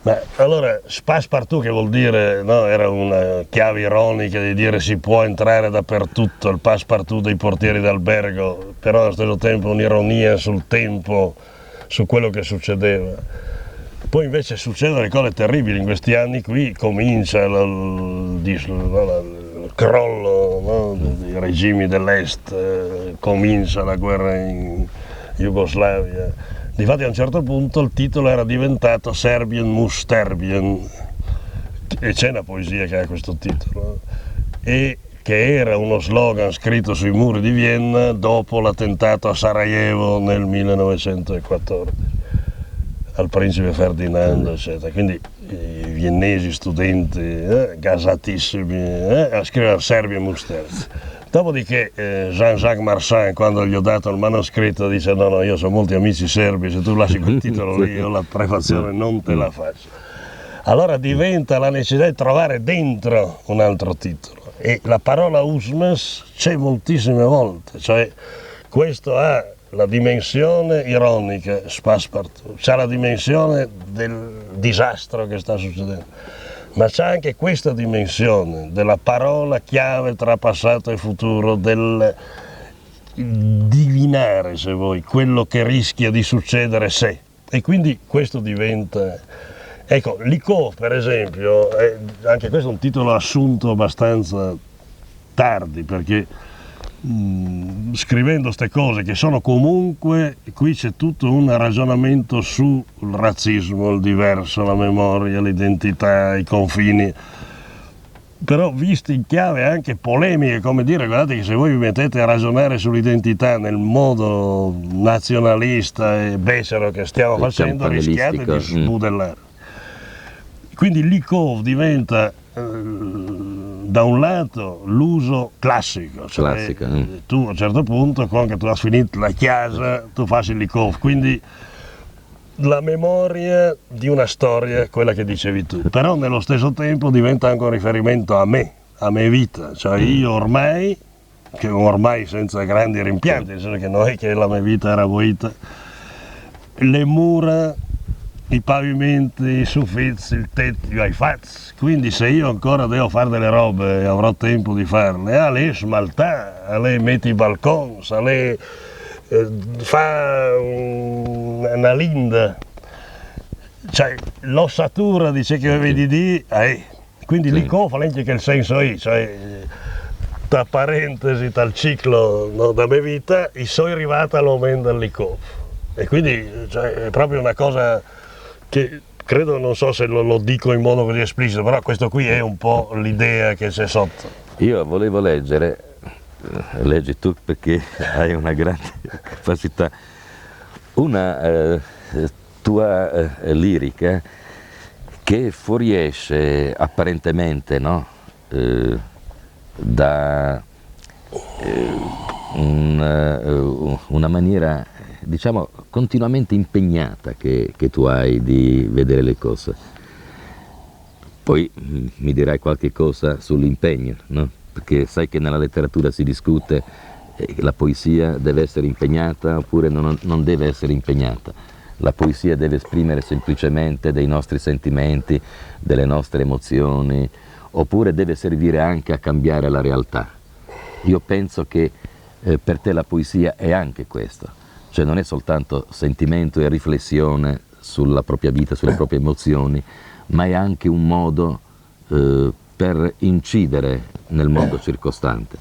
Ma allora, Spas Partout, che vuol dire, no? Era una chiave ironica di dire si può entrare dappertutto, il Pass Partout dei portieri d'albergo, però allo stesso tempo un'ironia sul tempo, su quello che succedeva. Poi invece succedono le cose terribili in questi anni qui, comincia il, il crollo, no? Dei regimi dell'est, eh, comincia la guerra in Jugoslavia. Difatti a un certo punto il titolo era diventato Serbien muss sterben, e c'è una poesia che ha questo titolo, e che era uno slogan scritto sui muri di Vienna dopo l'attentato a Sarajevo nel millenovecentoquattordici al principe Ferdinando, eccetera. Quindi i viennesi studenti, eh, gasatissimi, eh, a scrivere Serbien muss sterben. Dopodiché eh, Jean-Jacques Marchand, quando gli ho dato il manoscritto, dice: "No, no, io ho molti amici serbi, se tu lasci quel titolo lì, io la prefazione non te la faccio." Allora diventa la necessità di trovare dentro un altro titolo. E la parola Usmas c'è moltissime volte, cioè questo ha la dimensione ironica, Spas Partout, c'ha la dimensione del disastro che sta succedendo, ma c'ha anche questa dimensione della parola chiave tra passato e futuro, del divinare, se vuoi, quello che rischia di succedere se. E quindi questo diventa... Ecco, Likov, per esempio, è, anche questo è un titolo assunto abbastanza tardi, perché mh, scrivendo queste cose che sono comunque, qui c'è tutto un ragionamento sul razzismo, il diverso, la memoria, l'identità, i confini. Però visto in chiave anche polemiche, come dire, guardate che se voi vi mettete a ragionare sull'identità nel modo nazionalista e becero che stiamo facendo, rischiate di sbudellare. Quindi Likov diventa eh, da un lato l'uso classico, cioè classico eh. Tu a un certo punto, quando tu hai finito la chiesa, tu fai il Likov, quindi la memoria di una storia, quella che dicevi tu, però nello stesso tempo diventa anche un riferimento a me, a me vita, cioè io ormai, che ormai senza grandi rimpianti, nel senso che non è che la mia vita era boita, le mura I pavimenti, i suffits, il tetto, i fats. Quindi se io ancora devo fare delle robe e avrò tempo di farle, a lei smaltà, a lei metti i balcons, a lei eh, fa un, una linda. Cioè, l'ossatura di ciò che avevi di dire, eh. Quindi sì. Lì cofa anche quel senso lì, cioè, tra parentesi, tal ciclo no, della mia vita, i sono arrivato all'aumento del licò. E quindi cioè, è proprio una cosa che credo, non so se lo, lo dico in modo così esplicito, però questo qui è un po' l'idea che c'è sotto. Io volevo leggere, leggi tu perché hai una grande capacità, una eh, tua eh, lirica che fuoriesce apparentemente no? eh, da eh, un, eh, una maniera, diciamo, continuamente impegnata che, che tu hai di vedere le cose. Poi mm, mi dirai qualche cosa sull'impegno, no? Perché sai che nella letteratura si discute eh, la poesia deve essere impegnata oppure non, non deve essere impegnata. La poesia deve esprimere semplicemente dei nostri sentimenti, delle nostre emozioni, oppure deve servire anche a cambiare la realtà. Io penso che eh, per te la poesia è anche questo, cioè non è soltanto sentimento e riflessione sulla propria vita, sulle proprie emozioni, ma è anche un modo eh, per incidere nel mondo circostante.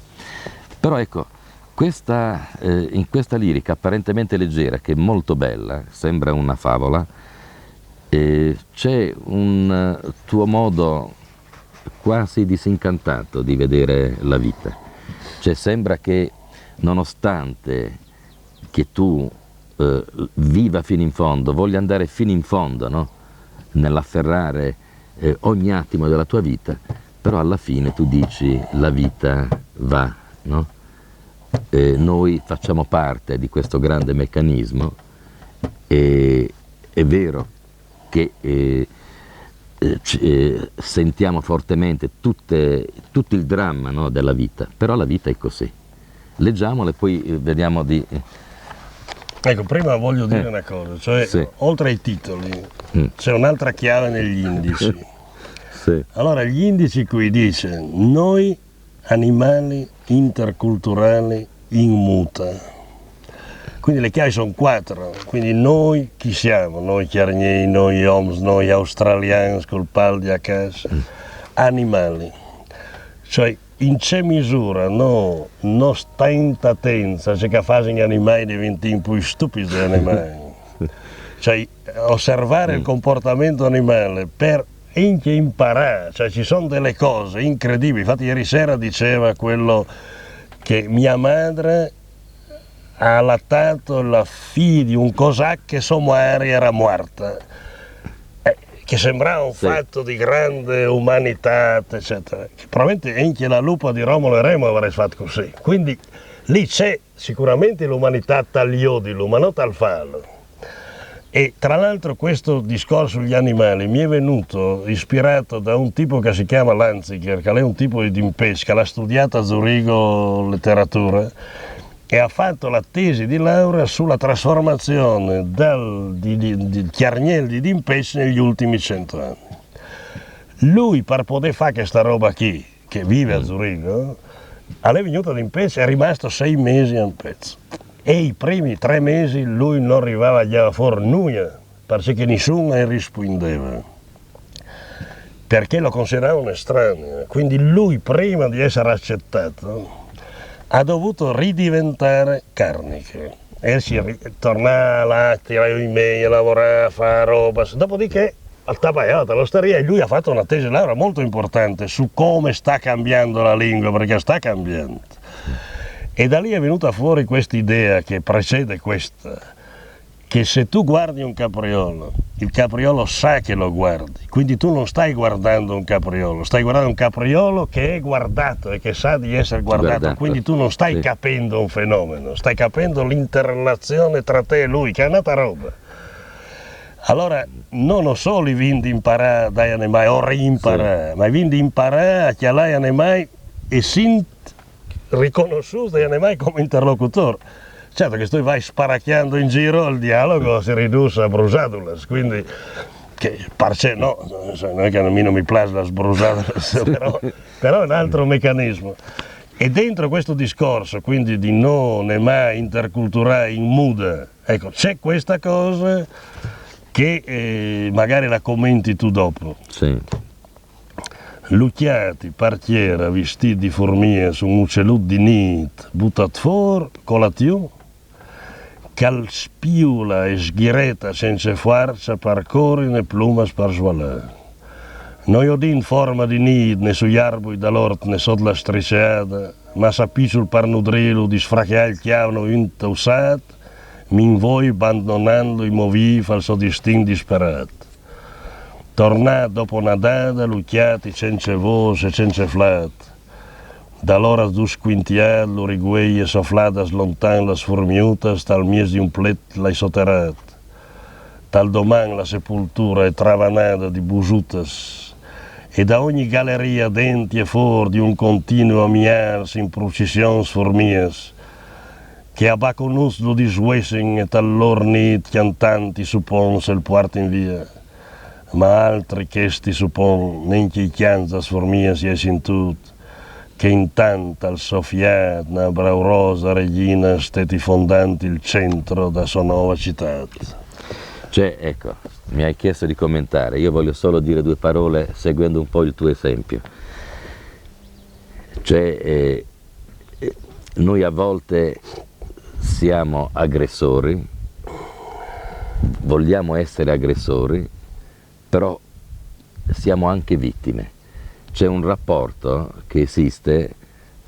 Però ecco, questa, eh, in questa lirica apparentemente leggera, che è molto bella, sembra una favola, eh, c'è un eh, tuo modo quasi disincantato di vedere la vita. Cioè sembra che nonostante che tu eh, viva fino in fondo, voglia andare fino in fondo no? Nell'afferrare eh, ogni attimo della tua vita, però alla fine tu dici la vita va, no? Eh, noi facciamo parte di questo grande meccanismo e è vero che eh, eh, eh, sentiamo fortemente tutte, tutto il dramma no, della vita, però la vita è così. Leggiamola e poi eh, vediamo di... Ecco, prima voglio dire eh. una cosa, cioè sì. Oltre ai titoli mm. C'è un'altra chiave negli indici. Sì. Allora gli indici qui dice noi animali interculturali in muta. Quindi le chiavi sono quattro, quindi noi chi siamo? Noi chiargnei, noi oms, noi australiani, col pal di a casa, animali. Cioè, in che misura no, no sta in tatenza, se che fanno gli animali diventano più stupidi degli animali. Cioè, osservare il comportamento animale per anche imparare, cioè ci sono delle cose incredibili. Infatti ieri sera diceva quello che mia madre ha allattato la figlia di un cosacco che sua madre era morta, eh, che sembrava un sì. Fatto di grande umanità, eccetera. Che probabilmente anche la lupa di Romolo e Remo avrei fatto così. Quindi lì c'è sicuramente l'umanità tal iodilu, ma non tal fallo. E tra l'altro questo discorso sugli animali mi è venuto ispirato da un tipo che si chiama Lanziger, che è un tipo di Dimpesca, l'ha studiata a Zurigo letteratura e ha fatto la tesi di laurea sulla trasformazione del, di, di, di Chiarniel di Dimpesci negli ultimi cento anni. Lui per poter fare questa roba qui, che vive a Zurigo, è venuto ad Impezzo, è rimasto sei mesi a Impezzo. E i primi tre mesi lui non arrivava a tirare fuori nulla, perché nessuno gli rispondeva. Perché lo considerava un estraneo. Quindi lui, prima di essere accettato, ha dovuto ridiventare Carniche. E si torna là, tirare i mail, lavorare, fare roba. Dopodiché al Tabaiata, all'osteria, e lui ha fatto una tesi laurea molto importante su come sta cambiando la lingua, perché sta cambiando. E da lì è venuta fuori questa idea che precede questa, che se tu guardi un capriolo, il capriolo sa che lo guardi, quindi tu non stai guardando un capriolo, stai guardando un capriolo che è guardato e che sa di essere guardato, guardato. Quindi tu non stai sì. Capendo un fenomeno, stai capendo l'interrelazione tra te e lui, che è un'altra roba. Allora, non solo i vin di imparare dai animali, o rimparare, sì. Ma i vin di imparare a chiamare animali e sint riconosciuti dai animali come interlocutore. Certo che tu vai sparacchiando in giro, il dialogo si riduce a brusadulas, quindi che, parché no, non è che a mi non mi piace la brusada, però, però è un altro meccanismo. E dentro questo discorso, quindi, di non è mai interculturale in muda, ecco, c'è questa cosa che eh, magari la commenti tu dopo. Sì. Lucciati par tiera vistiti di furmie su un uccellut di nit buttat for colatiu, che al spiula e sghireta senza farcia par cori né plumas par svalà. Noi odin forma di nit né sui arbui dall'ort né sot la striceada, ma sa pisul par nudrilu di sfracheà il chiavno intausat, min voi bandonando i movi fal so distin disperat. Tornat dopo una dada, lucciati cence vos e cence flat. Dall'ora dus quintiat lu rigueie sofladas lontan las furmiutas tal mies di un plet l'hai soterrat. Tal doman la sepultura è travanada di busutas, e da ogni galleria denti e for di un continuo miars in processions furmias, che a baconus lu disguessin e tal lor nit chiantanti supons el puartin via. Ma altri chesti supon, nen che i chiants das furmias i hai sintut, che intant al sofiat na braurosa regina steti fondant il centro da so nova citat. Cioè, ecco, mi hai chiesto di commentare, io voglio solo dire due parole seguendo un po' il tuo esempio. Cioè, eh, eh, noi a volte siamo aggressori, vogliamo essere aggressori, però siamo anche vittime. C'è un rapporto che esiste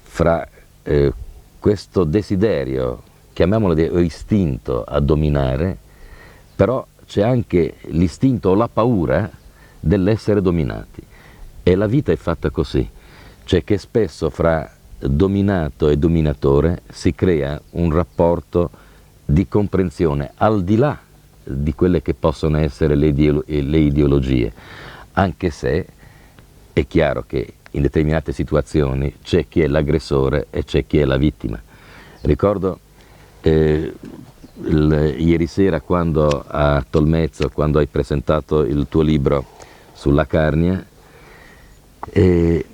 fra eh, questo desiderio, chiamiamolo de- istinto a dominare, però c'è anche l'istinto o la paura dell'essere dominati. E la vita è fatta così, cioè che spesso fra dominato e dominatore si crea un rapporto di comprensione al di là di quelle che possono essere le, ideolo- le ideologie, anche se è chiaro che in determinate situazioni c'è chi è l'aggressore e c'è chi è la vittima. Ricordo eh, il- ieri sera quando a Tolmezzo, quando hai presentato il tuo libro sulla Carnia, e,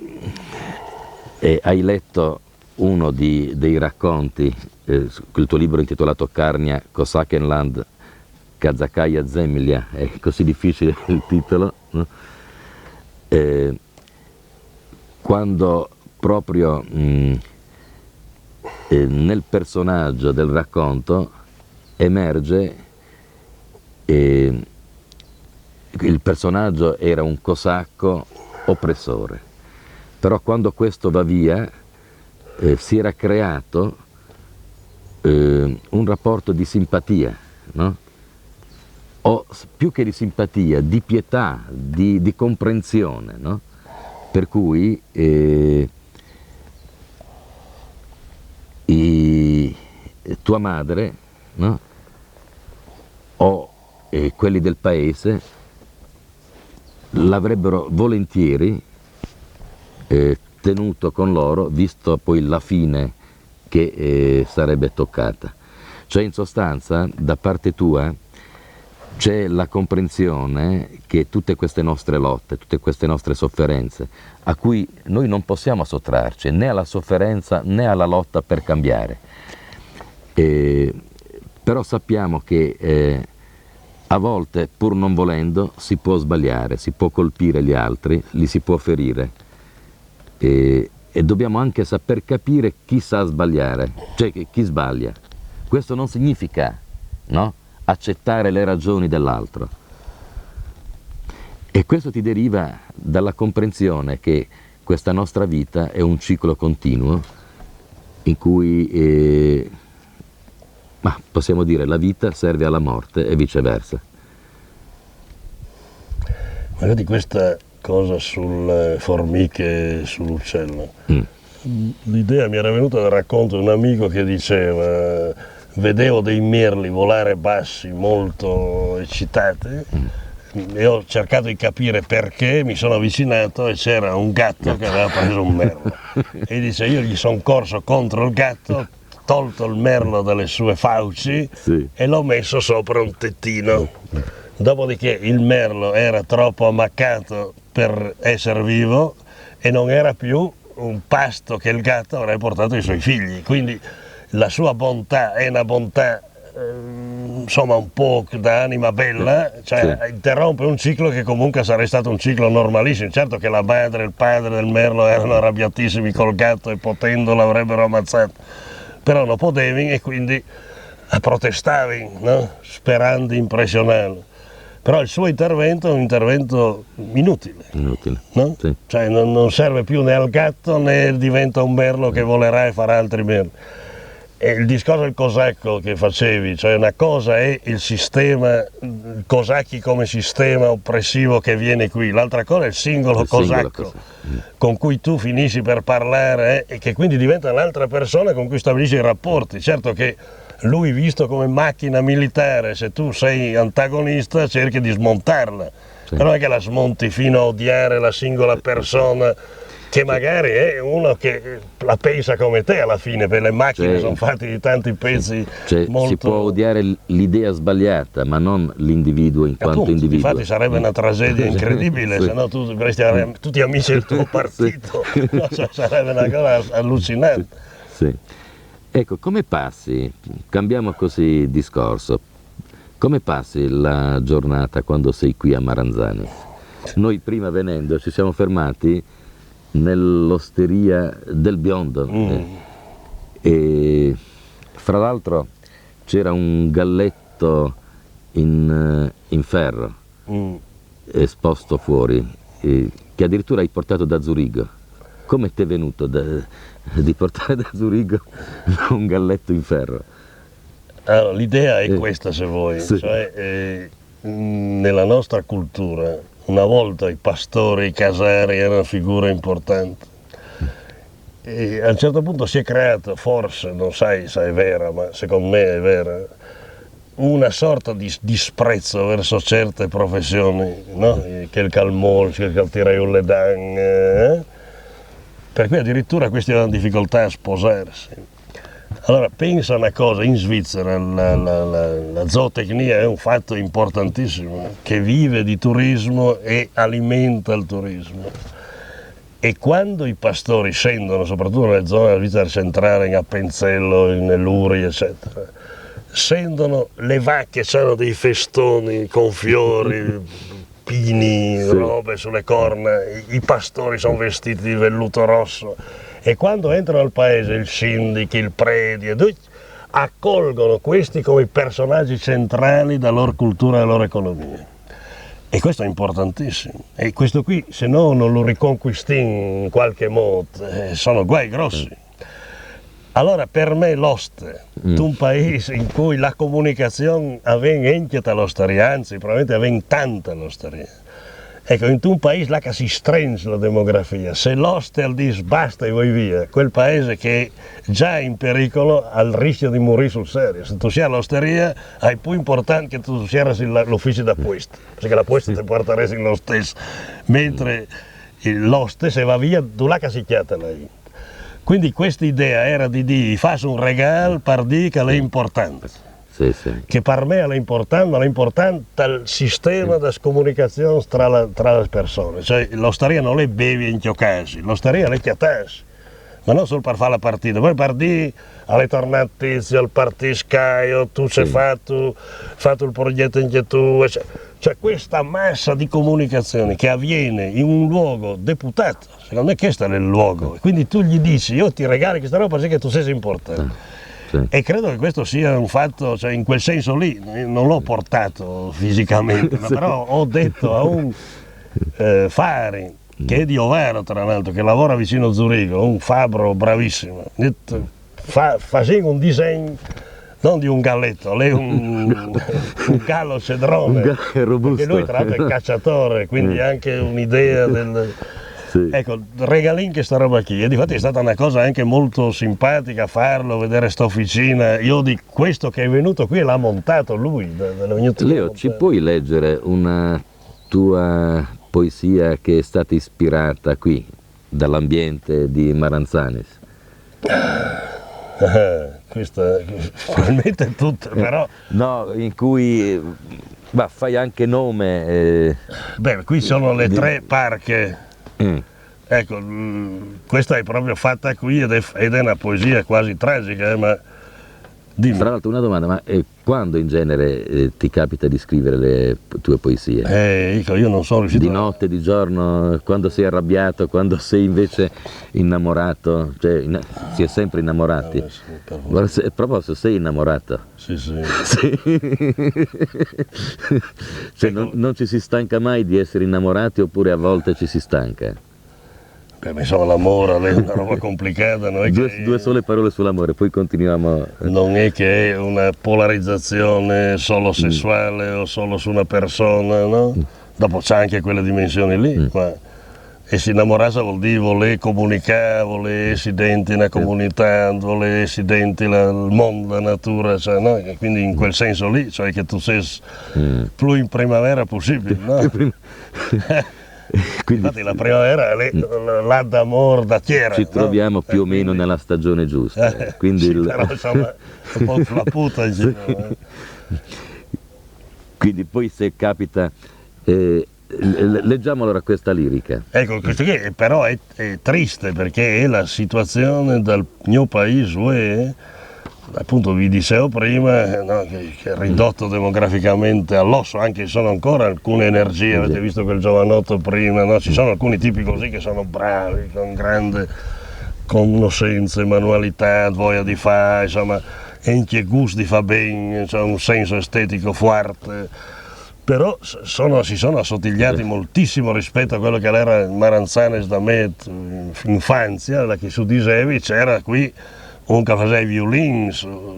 e hai letto uno di- dei racconti, eh, su- il tuo libro intitolato Carnia, Kosakenland, Kazakaya Zemlya, è così difficile il titolo, no? Eh, quando proprio mm, eh, nel personaggio del racconto emerge, eh, il personaggio era un cosacco oppressore, però quando questo va via eh, si era creato eh, un rapporto di simpatia, no? O s- più che di simpatia, di pietà, di, di comprensione, no? Per cui eh, i- tua madre, no? O eh, quelli del paese l'avrebbero volentieri eh, tenuto con loro, visto poi la fine che eh, sarebbe toccata. Cioè, in sostanza, da parte tua c'è la comprensione che tutte queste nostre lotte, tutte queste nostre sofferenze, a cui noi non possiamo sottrarci né alla sofferenza né alla lotta per cambiare, eh, però sappiamo che eh, a volte, pur non volendo, si può sbagliare, si può colpire gli altri, li si può ferire. E, e dobbiamo anche saper capire chi sa sbagliare, cioè chi, chi sbaglia. Questo non significa, no, accettare le ragioni dell'altro. E questo ti deriva dalla comprensione che questa nostra vita è un ciclo continuo in cui, eh, ma possiamo dire, la vita serve alla morte e viceversa. Ma vedi questa cosa sulle formiche e sull'uccello. Mm. L'idea mi era venuta dal racconto di un amico che diceva: "Vedevo dei merli volare bassi, molto eccitati, e ho cercato di capire perché, mi sono avvicinato e c'era un gatto che aveva preso un merlo." E dice: "Io gli sono corso contro il gatto, tolto il merlo dalle sue fauci sì. E l'ho messo sopra un tettino. Dopodiché il merlo era troppo ammaccato per essere vivo e non era più un pasto che il gatto avrebbe portato ai suoi figli. Quindi la sua bontà è una bontà eh, insomma un po' da anima bella, cioè sì. Interrompe un ciclo che comunque sarebbe stato un ciclo normalissimo. Certo che la madre e il padre del merlo erano arrabbiatissimi col gatto e potendo l'avrebbero ammazzato, però non potevi e quindi protestavi, no? Sperando di impressionarlo. Però il suo intervento è un intervento inutile. Inutile. No? Sì. Cioè non, non serve più né al gatto né diventa un merlo che volerà e farà altri merli. E il discorso del cosacco che facevi, cioè una cosa è il sistema cosacchi come sistema oppressivo che viene qui, l'altra cosa è il singolo, il singolo cosacco cosa. Con cui tu finisci per parlare eh, e che quindi diventa un'altra persona con cui stabilisci i rapporti. Certo che lui visto come macchina militare, se tu sei antagonista cerchi di smontarla. Sì. Però non è che la smonti fino a odiare la singola persona che magari è uno che la pensa come te alla fine, perché le macchine sì. Sono fatte di tanti pezzi. Cioè, molto... Si può odiare l'idea sbagliata, ma non l'individuo in quanto individuo. Infatti sarebbe una tragedia incredibile, sì. Se no tu avresti tutti amici del tuo partito. Sì. No, cioè, sarebbe una cosa allucinante. Sì. Ecco, come passi, cambiamo così discorso, come passi la giornata quando sei qui a Maranzani? Noi prima venendo ci siamo fermati nell'osteria del Biondo mm. E fra l'altro c'era un galletto in, in ferro mm. Esposto fuori, eh, che addirittura hai portato da Zurigo. Come ti è venuto da, di portare da Zurigo un galletto in ferro? Allora, l'idea è eh. Questa, se vuoi. Sì. Cioè, eh, nella nostra cultura, una volta i pastori, i casari erano figure importanti. E a un certo punto si è creato, forse, non sai se è vera, ma secondo me è vera, una sorta di disprezzo verso certe professioni, no? Che il calmol, che il tiraio le dan, eh? Per cui addirittura questi avevano difficoltà a sposarsi. Allora pensa una cosa, in Svizzera la, la, la, la zootecnia è un fatto importantissimo, che vive di turismo e alimenta il turismo. E quando i pastori scendono, soprattutto nelle zone della Svizzera centrale, in Appenzello, in Luri, eccetera, scendono le vacche, c'erano dei festoni con fiori, pini, sì. Robe sulle corna, i, i pastori sono vestiti di velluto rosso e quando entrano al paese il sindico, il predi e tutti accolgono questi come personaggi centrali della loro cultura e della loro economia. E questo è importantissimo. E questo qui, se no non lo riconquistì in qualche modo, eh, sono guai grossi. Allora per me l'oste, mm. Un paese in cui la comunicazione avviene anche dall'osteria, anzi probabilmente avviene tanta l'osteria. Ecco, in un paese là che si stringe la demografia, se l'oste al dis basta e voi via, quel paese che è già in pericolo ha il rischio di morire sul serio. Se tu sei all'osteria, hai più importante che tu sia l'ufficio da posta, perché la posta sì. Ti porterà in lo stesso, mentre l'oste se va via, dove che si chiama lei. Quindi questa idea era di dire, faccio un regalo per dire che è importante. Sì, sì. Che per me è importante, ma è importante il sistema di comunicazione tra, la, tra le persone. Cioè, l'osteria non è bevi e inchioccarsi, l'osteria è chiattarsi. Ma non solo per fare la partita, poi per dire alle tornate tizio, al partiscaio, tu ci hai sì. Fatto, fatto il progetto anche tu. Cioè, cioè questa massa di comunicazione che avviene in un luogo deputato, secondo me questo è il luogo. Quindi tu gli dici, io ti regalo questa roba perché tu sei importante. Ah, sì. E credo che questo sia un fatto, cioè in quel senso lì, non l'ho portato fisicamente, ma però ho detto a un eh, Fari, che è di Ovaro tra l'altro, che lavora vicino a Zurigo, un fabbro bravissimo, detto, fa, facendo un disegno non di un galletto, lei è un, un gallo cedrone. Un gallo robusto. Perché lui tra l'altro è cacciatore, quindi mm. Anche un'idea del... Sì. Ecco, regalin che sta roba qui. E difatti è stata una cosa anche molto simpatica farlo, vedere sta officina. Io di questo che è venuto qui l'ha montato lui. Leo, ci puoi leggere una tua poesia che è stata ispirata qui, dall'ambiente di Maranzanis? Questa probabilmente è tutta, però... No, in cui... Ma fai anche nome. Eh. Beh, qui sono le tre parche. Mm. Ecco, mm, questa è proprio fatta qui ed è, ed è una poesia quasi tragica, eh, ma... Dimmi. Tra l'altro una domanda, ma eh, quando in genere eh, ti capita di scrivere le tue poesie? Eh, dico, io non sono riuscito... Di notte, di giorno, quando sei arrabbiato, quando sei invece innamorato? Cioè, in... si è sempre innamorati. Eh, a proposito, sei innamorato? Sì, sì. Sì. Cioè, non, non ci si stanca mai di essere innamorati oppure a volte ci si stanca? Beh, insomma, l'amore è una roba complicata, non è due, che... Due sole parole sull'amore, poi continuiamo. Non è che è una polarizzazione solo sessuale mm. o solo su una persona, no? Mm. Dopo c'è anche quelle dimensioni lì, mm. Ma e si innamorare vuol dire voler comunicare, voler essere dentro una comunità, voler essere dentro il mondo, la natura, cioè, no? E quindi in quel senso lì, cioè che tu sei mm. Più in primavera possibile, no? Quindi... Infatti la primavera è l'à d'amor da tierra. Ci troviamo no? Più o meno quindi... Nella stagione giusta. Eh, quindi sì, il... Però insomma un po' sulla puta. Sì. Quindi poi se capita... Eh, leggiamo allora questa lirica. Ecco, questo qui però è, è triste perché è la situazione del mio paese, appunto vi dicevo prima, no, che, che, è ridotto demograficamente all'osso, anche se sono ancora alcune energie, avete visto quel giovanotto prima, no? Ci sono alcuni tipi così che sono bravi, con grande conoscenze, manualità, voglia di fare, insomma, e anche gusto di fare bene, cioè un senso estetico forte. Però sono, si sono assottigliati moltissimo rispetto a quello che era il Maranzanes da me infanzia, da chi su dicevi, c'era qui un che faceva i violini,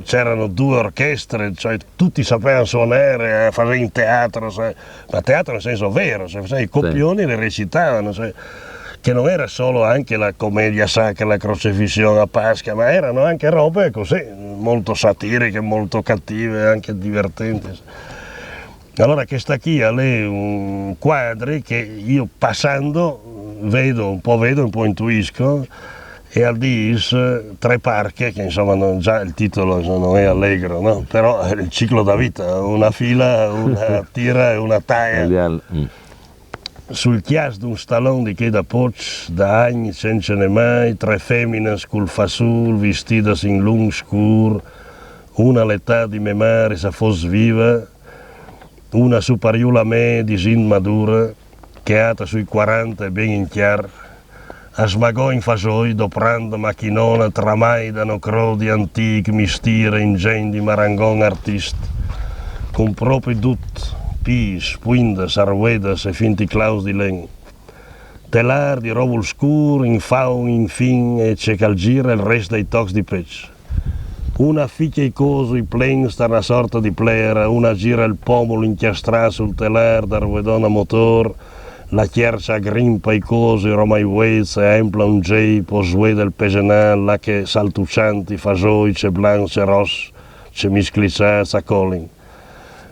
c'erano due orchestre, cioè tutti sapevano suonare, eh, facevano in teatro, cioè, ma teatro nel senso vero, cioè, i copioni sì. Le recitavano, cioè, che non era solo anche la commedia sacra, la crocifissione, la Pasca, ma erano anche robe così, molto satiriche, molto cattive, anche divertenti. Allora questa qui è un quadro che io passando vedo, un po' vedo, un po' intuisco, e al dis tre parche, che insomma non, già il titolo non è allegro, no? Però è il ciclo da vita, una fila, una tira e una taia. Mm. Sul chias d'un stalon di che da poch, da agn, cence ne mai, tre feminas cul fasul, vistidas in lung scur, una l'età di me mare sa fos viva, una superiù la me disint madura, che ata sui quaranta e ben in chiar, a smagò in fasoi doprand machinona tramai da no crodi antic mistire ingegn di marangon artist, cun propi dut, pis, puindas, arvuedas e finti claus di len. Telar di rovul scur, in faun infin e ce ch'al gira il rest dei tocs di pec. Una fichia i cosu i plens tar na sorta di plera, una gira il pomul inchiastrà sul telar d'arvuedon a motor, la chiercia grimpa i cosu i romai vuets e empla un gei po sue del pesenal là che saltucianti fasoi ce blanc ce ros ce miscliçà s'acolin.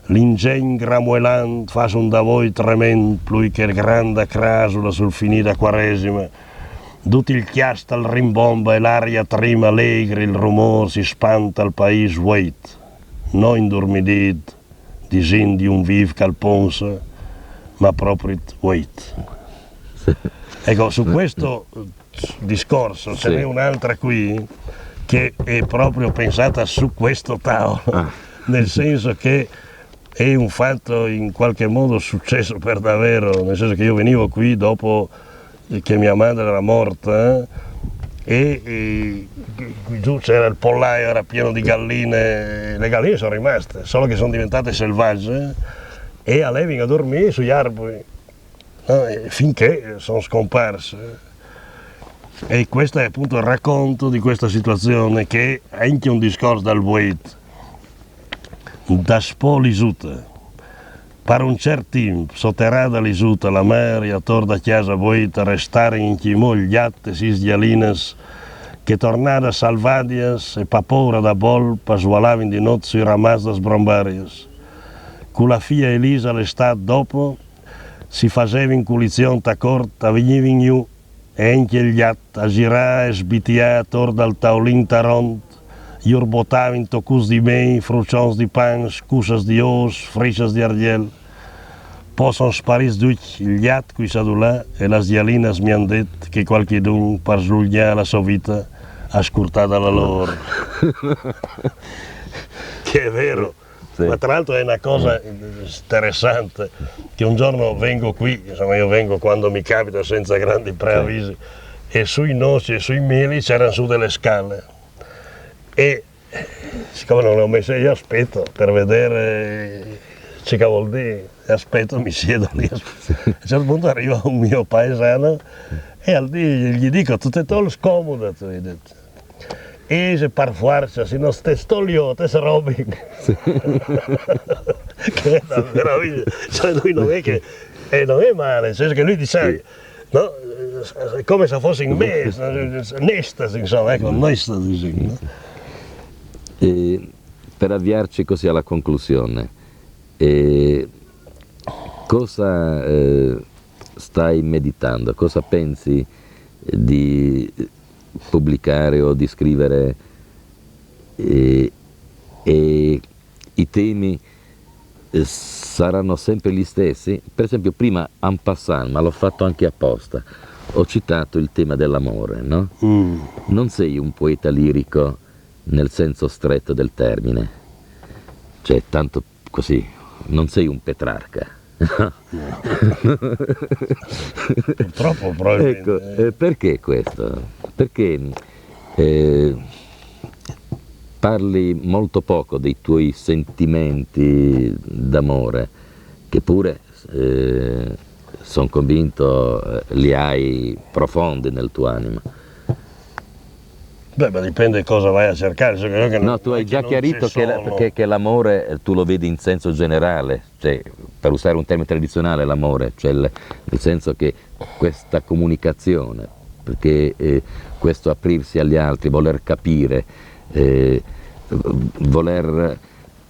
L'ingegn gramuelant fas un davoi trement plui che granda crasula sul finì da quaresima. Dut il chiast al rimbomba e l'aria trima alegri, il rumor si spanta al pais vueit, no indurmidit, disint di un viv ch'al ponsa, ma proprit vueit. Ecco, su questo discorso, ce n'è un'altra qui che è proprio pensata su questo tavolo, ah. Nel senso che è un fatto in qualche modo successo per davvero, nel senso che io venivo qui dopo che mia madre era morta e, e qui giù c'era il pollaio, era pieno di galline, le galline sono rimaste, solo che sono diventate selvagge e a levin a dormire sugli arbori. No? Finché sono scomparse. E questo è appunto il racconto di questa situazione, che è anche un discorso dal vueit, da spo lisuta. Par un cert timp, soterrada lisuta la mare, ator da chiasa vueita, restarin in chimò il gliat e sis gialinas che tornadas salvadias e pa poura da bol pasvalavin di not sui ramas das brombarias. Cu la fia Elisa l'estât dopo, si fasevin culizion ta cort, a vignivin jù, e enche il gjat a zirâ e sbitiâ ator dal taulin taront, Jur botavin tocuts di mei, fruçons di pan, scussas di ôrs, frisas di argjel. Po son sparîts ducj il gjat cui sadulà e las gjalinas mi àn det che cualchidun par slugnâ la sô vita à scurtâ da la lôr. Che è vero. Sì. Ma tra l'altro è una cosa interessante, che un giorno vengo qui, insomma io vengo quando mi capita senza grandi preavvisi, e sui noci e sui meli c'erano su delle scale. E siccome non le ho messe io aspetto per vedere ce che vuol dire, aspetto, mi siedo lì, aspetto. A un certo punto arriva un mio paesano e al di- gli dico: «Tu te tol scomoda», tu hai detto. E se par forza, se no te stolio, te se robin. Che è una meraviglia. Cioè lui non è che... E non è male, nel senso che lui dice, no? È come se fosse in me, un'estasi, insomma, ecco, un'estasi, sì, no? E per avviarci così alla conclusione, eh, cosa eh, stai meditando? Cosa pensi di pubblicare o di scrivere? E, e i temi eh, saranno sempre gli stessi? Per esempio, prima, en passant, ma l'ho fatto anche apposta, ho citato il tema dell'amore, no? Non sei un poeta lirico nel senso stretto del termine, cioè tanto così, non sei un Petrarca. Purtroppo, probabilmente. Ecco, eh, perché questo? Perché eh, parli molto poco dei tuoi sentimenti d'amore, che pure, eh, sono convinto, eh, li hai profondi nel tuo animo. Beh, ma dipende cosa vai a cercare. Nel senso che non è che No, non- tu hai che già non chiarito ci che, la- sono. che- che l'amore eh, tu lo vedi in senso generale, cioè, per usare un termine tradizionale, l'amore, cioè il- nel senso che questa comunicazione, perché eh, questo aprirsi agli altri, voler capire, eh, voler...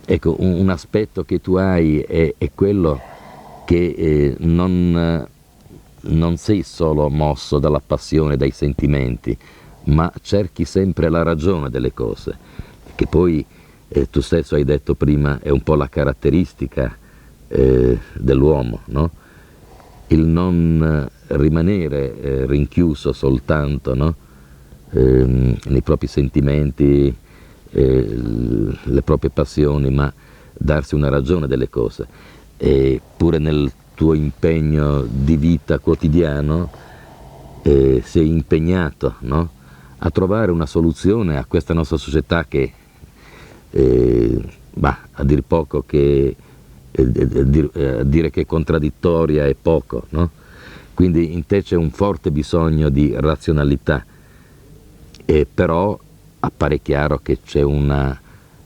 Ecco, un, un aspetto che tu hai è, è quello che eh, non, non sei solo mosso dalla passione, dai sentimenti, ma cerchi sempre la ragione delle cose, che poi eh, tu stesso hai detto prima è un po' la caratteristica eh, dell'uomo, no? Il non eh, rimanere eh, rinchiuso soltanto, no? Ehm, nei propri sentimenti, eh, l- le proprie passioni, ma darsi una ragione delle cose. E pure nel tuo impegno di vita quotidiano eh, sei impegnato, no? A trovare una soluzione a questa nostra società che, eh, bah, a dir poco che, eh, eh, dir- eh, dire che è contraddittoria è poco, no? Quindi in te c'è un forte bisogno di razionalità, e però appare chiaro che c'è una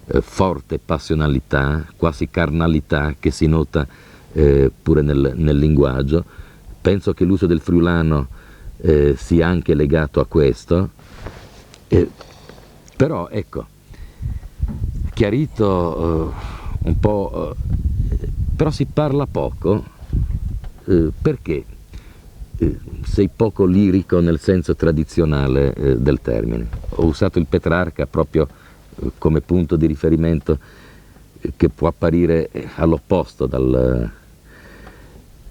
eh, forte passionalità, quasi carnalità che si nota eh, pure nel, nel linguaggio. Penso che l'uso del friulano eh, sia anche legato a questo. Eh, però, ecco, chiarito eh, un po', eh, però si parla poco eh, perché eh, sei poco lirico nel senso tradizionale eh, del termine. Ho usato il Petrarca proprio eh, come punto di riferimento eh, che può apparire eh, all'opposto dal...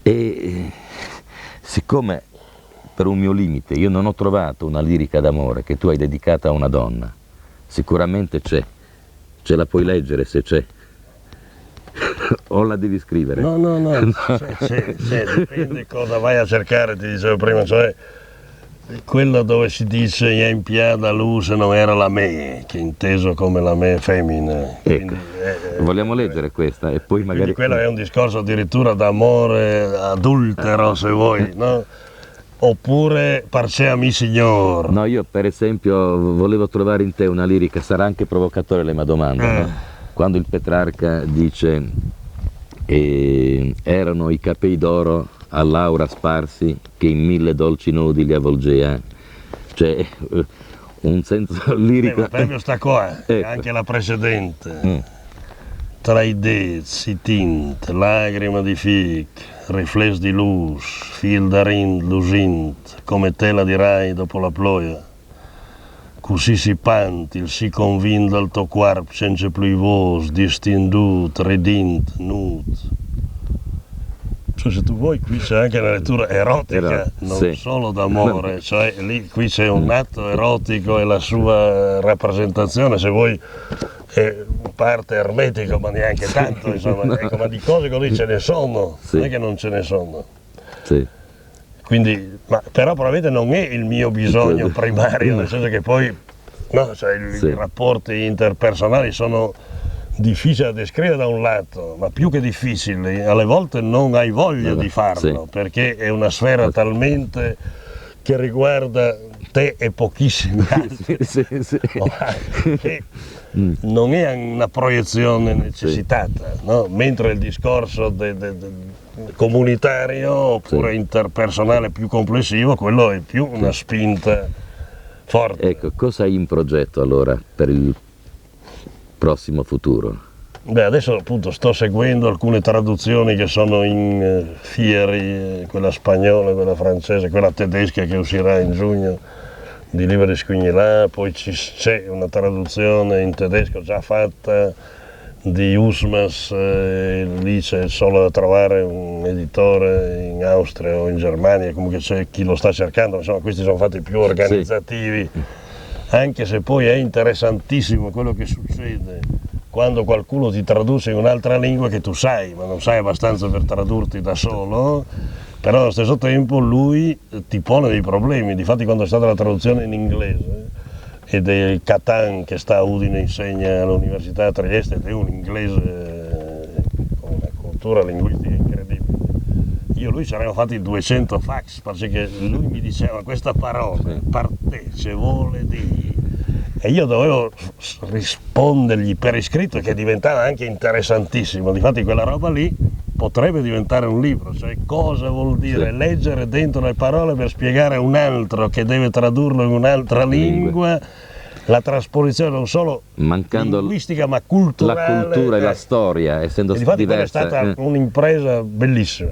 E eh, siccome per un mio limite io non ho trovato una lirica d'amore che tu hai dedicata a una donna, sicuramente c'è, ce la puoi leggere se c'è, o la devi scrivere. No, no, no, c'è, c'è, c'è, dipende cosa vai a cercare, ti dicevo prima, cioè quella dove si dice: «I è impiada lûs e non era la mê», che è inteso come la mê femmina. Ecco, vogliamo leggere questa e poi magari... Quindi quello è un discorso addirittura d'amore adultero, se vuoi, no? Oppure: «Parcè a mi, signor». No, io per esempio volevo trovare in te una lirica, sarà anche provocatoria la mia domanda, no? Quando il Petrarca dice eh, erano i capelli d'oro a Laura sparsi che in mille dolci nodi li avvolgea, cioè eh, un senso Eh, lirico. ma proprio sta qua, e Ecco. Anche la precedente. Tra i dets, i tint, lagrima di fic, rifless di lûs, fîl d'arint lusint, come tela di rai dopo la ploia. Cussì si pant, il si convint dal to cuarp, cence plui vôs, distindût, ridint, nût. Cioè, se tu vuoi, qui c'è anche una lettura erotica, Ero- non sì. solo d'amore, cioè lì, qui c'è un atto erotico e la sua rappresentazione, se vuoi, è in parte ermetico, ma neanche tanto, insomma, ecco, ma di cose così ce ne sono, Sì. Non è che non ce ne sono. Sì. Quindi, ma però probabilmente non è il mio bisogno primario, nel senso che poi, no, cioè, i Sì. rapporti interpersonali sono difficili da descrivere da un lato, ma più che difficili, alle volte non hai voglia Eh, di farlo, sì. Perché è una sfera talmente che riguarda te e pochissimi altri. Sì, sì, sì. Che non è una proiezione necessitata, no? Mentre il discorso de- de- de- comunitario oppure Sì. interpersonale più complessivo, quello è più una spinta forte. Ecco, cosa hai in progetto allora per il prossimo futuro? Beh, adesso appunto sto seguendo alcune traduzioni che sono in eh, fieri, eh, quella spagnola, quella francese, quella tedesca che uscirà in giugno di libri di Squignilà, poi ci- c'è una traduzione in tedesco già fatta di Usmas, eh, lì c'è solo da trovare un editore in Austria o in Germania, comunque c'è chi lo sta cercando, insomma questi sono fatti più organizzativi, anche se poi è interessantissimo quello che succede quando qualcuno ti traduce in un'altra lingua che tu sai, ma non sai abbastanza per tradurti da solo, però allo stesso tempo lui ti pone dei problemi. Difatti quando è stata la traduzione in inglese, ed è Catan che sta a Udine, insegna all'Università a Trieste ed è un inglese eh, con una cultura linguistica incredibile. Io e lui ci saremmo fatti duecento fax perché lui mi diceva questa parola, per te ci vuole di... E io dovevo s- rispondergli per iscritto, che diventava anche interessantissimo. Difatti quella roba lì potrebbe diventare un libro, cioè cosa vuol dire leggere dentro le parole per spiegare a un altro che deve tradurlo in un'altra lingua, la trasposizione non solo Mancando linguistica ma culturale. La cultura e eh. La storia, essendo E difatti quella è diversa. Stata eh. Un'impresa bellissima.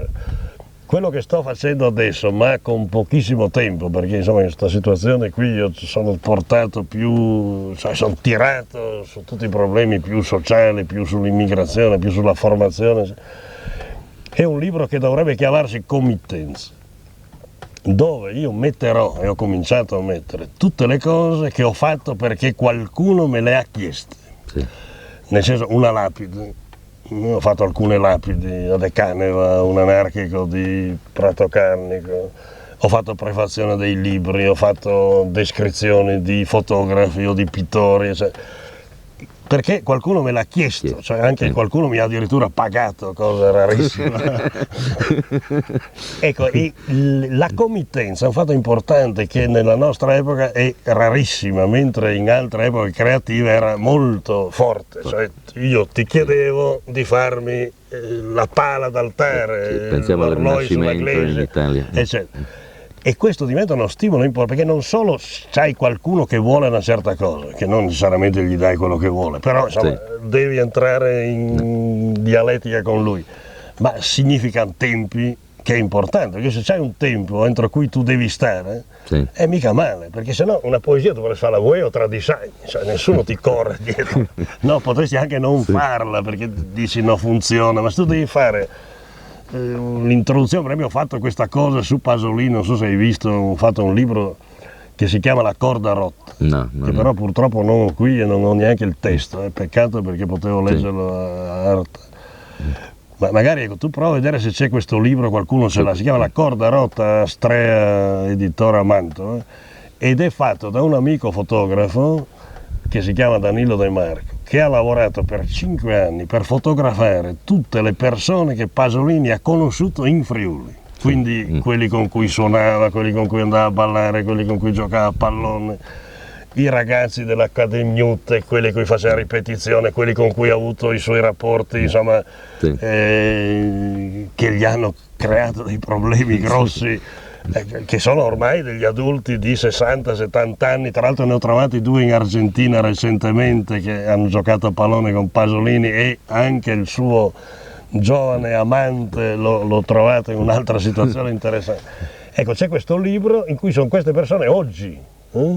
Quello che sto facendo adesso, ma con pochissimo tempo, perché insomma in questa situazione qui io sono portato più, cioè sono tirato su tutti i problemi più sociali, più sull'immigrazione, più sulla formazione, è un libro che dovrebbe chiamarsi Committance, dove io metterò, e ho cominciato a mettere, tutte le cose che ho fatto perché qualcuno me le ha chieste. Sì. Nel senso, una lapide. Io ho fatto alcune lapidi a De Caneva, un anarchico di Prato Carnico, ho fatto prefazione dei libri, ho fatto descrizioni di fotografi o di pittori, eccetera. Perché qualcuno me l'ha chiesto, cioè anche qualcuno mi ha addirittura pagato, cosa rarissima. Ecco, e l- la committenza è un fatto importante che nella nostra epoca è rarissima, mentre in altre epoche creative era molto forte. Cioè, io ti chiedevo di farmi eh, la pala d'altare, Sì, pensiamo al l'orloglio sulla Rinascimento in iglesia, Italia. Eccetera. E questo diventa uno stimolo importante, perché non solo c'hai qualcuno che vuole una certa cosa, che non necessariamente gli dai quello che vuole, però insomma, Sì. Devi entrare in dialettica con lui, ma significa tempi, che è importante, perché se c'hai un tempo entro cui tu devi stare, Sì. è mica male, perché sennò una poesia dovresti farla vuoi o tra dieci anni, cioè nessuno ti corre dietro. No, potresti anche non farla perché dici non funziona, ma se tu devi fare eh, un'introduzione, per esempio ho fatto questa cosa su Pasolini, non so se hai visto, ho fatto un libro che si chiama La corda rotta, No, no, che no. Però purtroppo non ho qui e non ho neanche il testo, è peccato perché potevo leggerlo a Art. Ma magari ecco, tu prova a vedere se c'è questo libro, qualcuno ce l'ha, si chiama La corda rotta, Astrea, editore a Mantova, eh, ed è fatto da un amico fotografo che si chiama Danilo De Marco, che ha lavorato per cinque anni per fotografare tutte le persone che Pasolini ha conosciuto in Friuli. Quindi quelli con cui suonava, quelli con cui andava a ballare, quelli con cui giocava a pallone, i ragazzi dell'Accademiutte, quelli con cui faceva ripetizione, quelli con cui ha avuto i suoi rapporti, insomma, Sì. eh, che gli hanno creato dei problemi grossi, eh, che sono ormai degli adulti di sessanta settanta anni. Tra l'altro ne ho trovati due in Argentina recentemente che hanno giocato a pallone con Pasolini e anche il suo giovane amante l'ho, l'ho trovato in un'altra situazione interessante. Ecco, c'è questo libro in cui sono queste persone oggi, eh?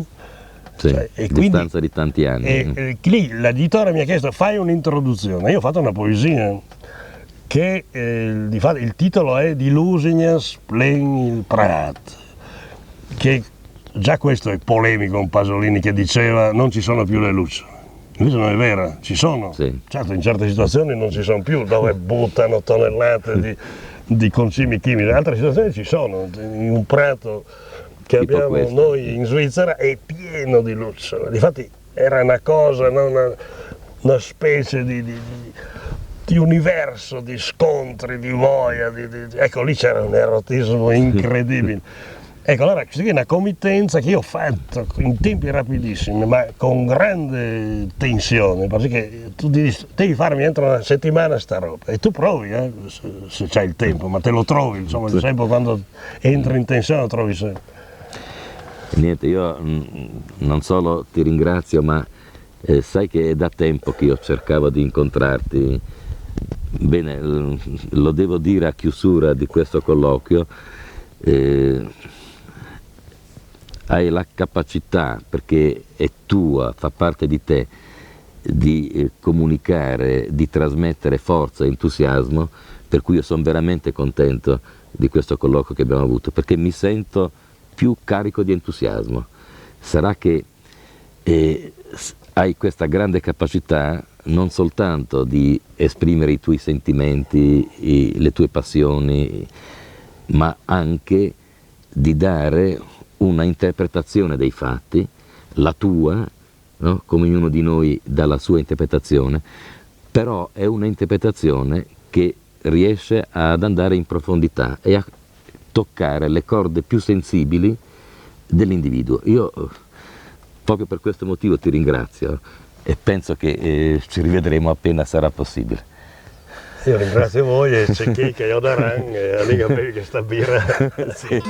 Sì, Cioè, e a quindi- distanza di tanti anni. E, e lì l'editore mi ha chiesto: "Fai un'introduzione." Io ho fatto una poesia che eh, di fatto il titolo è D'illusignans plen il Praat, che già questo è polemico con Pasolini che diceva: "Non ci sono più le lucciole." Invece non è vera, ci sono. Sì. Certo, in certe situazioni non ci sono più, dove buttano tonnellate di, di concimi chimici. In altre situazioni ci sono. In un prato che Tipo abbiamo questo. Noi in Svizzera è pieno di lucciole. Difatti era una cosa, no? una, una specie di, di- di- di universo di scontri, di boia. Di, di- ecco, lì c'era un erotismo incredibile. Ecco, allora questa qui è una committenza che io ho fatto in tempi rapidissimi, ma con grande tensione, perché tu ti dici: "Devi farmi entro una settimana sta roba", e tu provi, eh, se, se c'hai il tempo, ma te lo trovi, insomma, Sì. Sempre quando entri in tensione lo trovi sempre. Niente, io mm, non solo ti ringrazio, ma eh, sai che è da tempo che io cercavo di incontrarti. Bene, l- lo devo dire a chiusura di questo colloquio, eh, hai la capacità, perché è tua, fa parte di te, di eh, comunicare, di trasmettere forza e entusiasmo, per cui io sono veramente contento di questo colloquio che abbiamo avuto, perché mi sento più carico di entusiasmo. Sarà che eh, s- hai questa grande capacità non soltanto di esprimere i tuoi sentimenti, i- le tue passioni, ma anche di dare una interpretazione dei fatti, la tua, no? Come ognuno di noi dà la sua interpretazione, però è una interpretazione che riesce ad andare in profondità e a toccare le corde più sensibili dell'individuo. Io eh, proprio per questo motivo ti ringrazio e penso che eh, ci rivedremo appena sarà possibile. Io ringrazio voi e c'è chi che io daran e lì che bevi questa birra. Sì.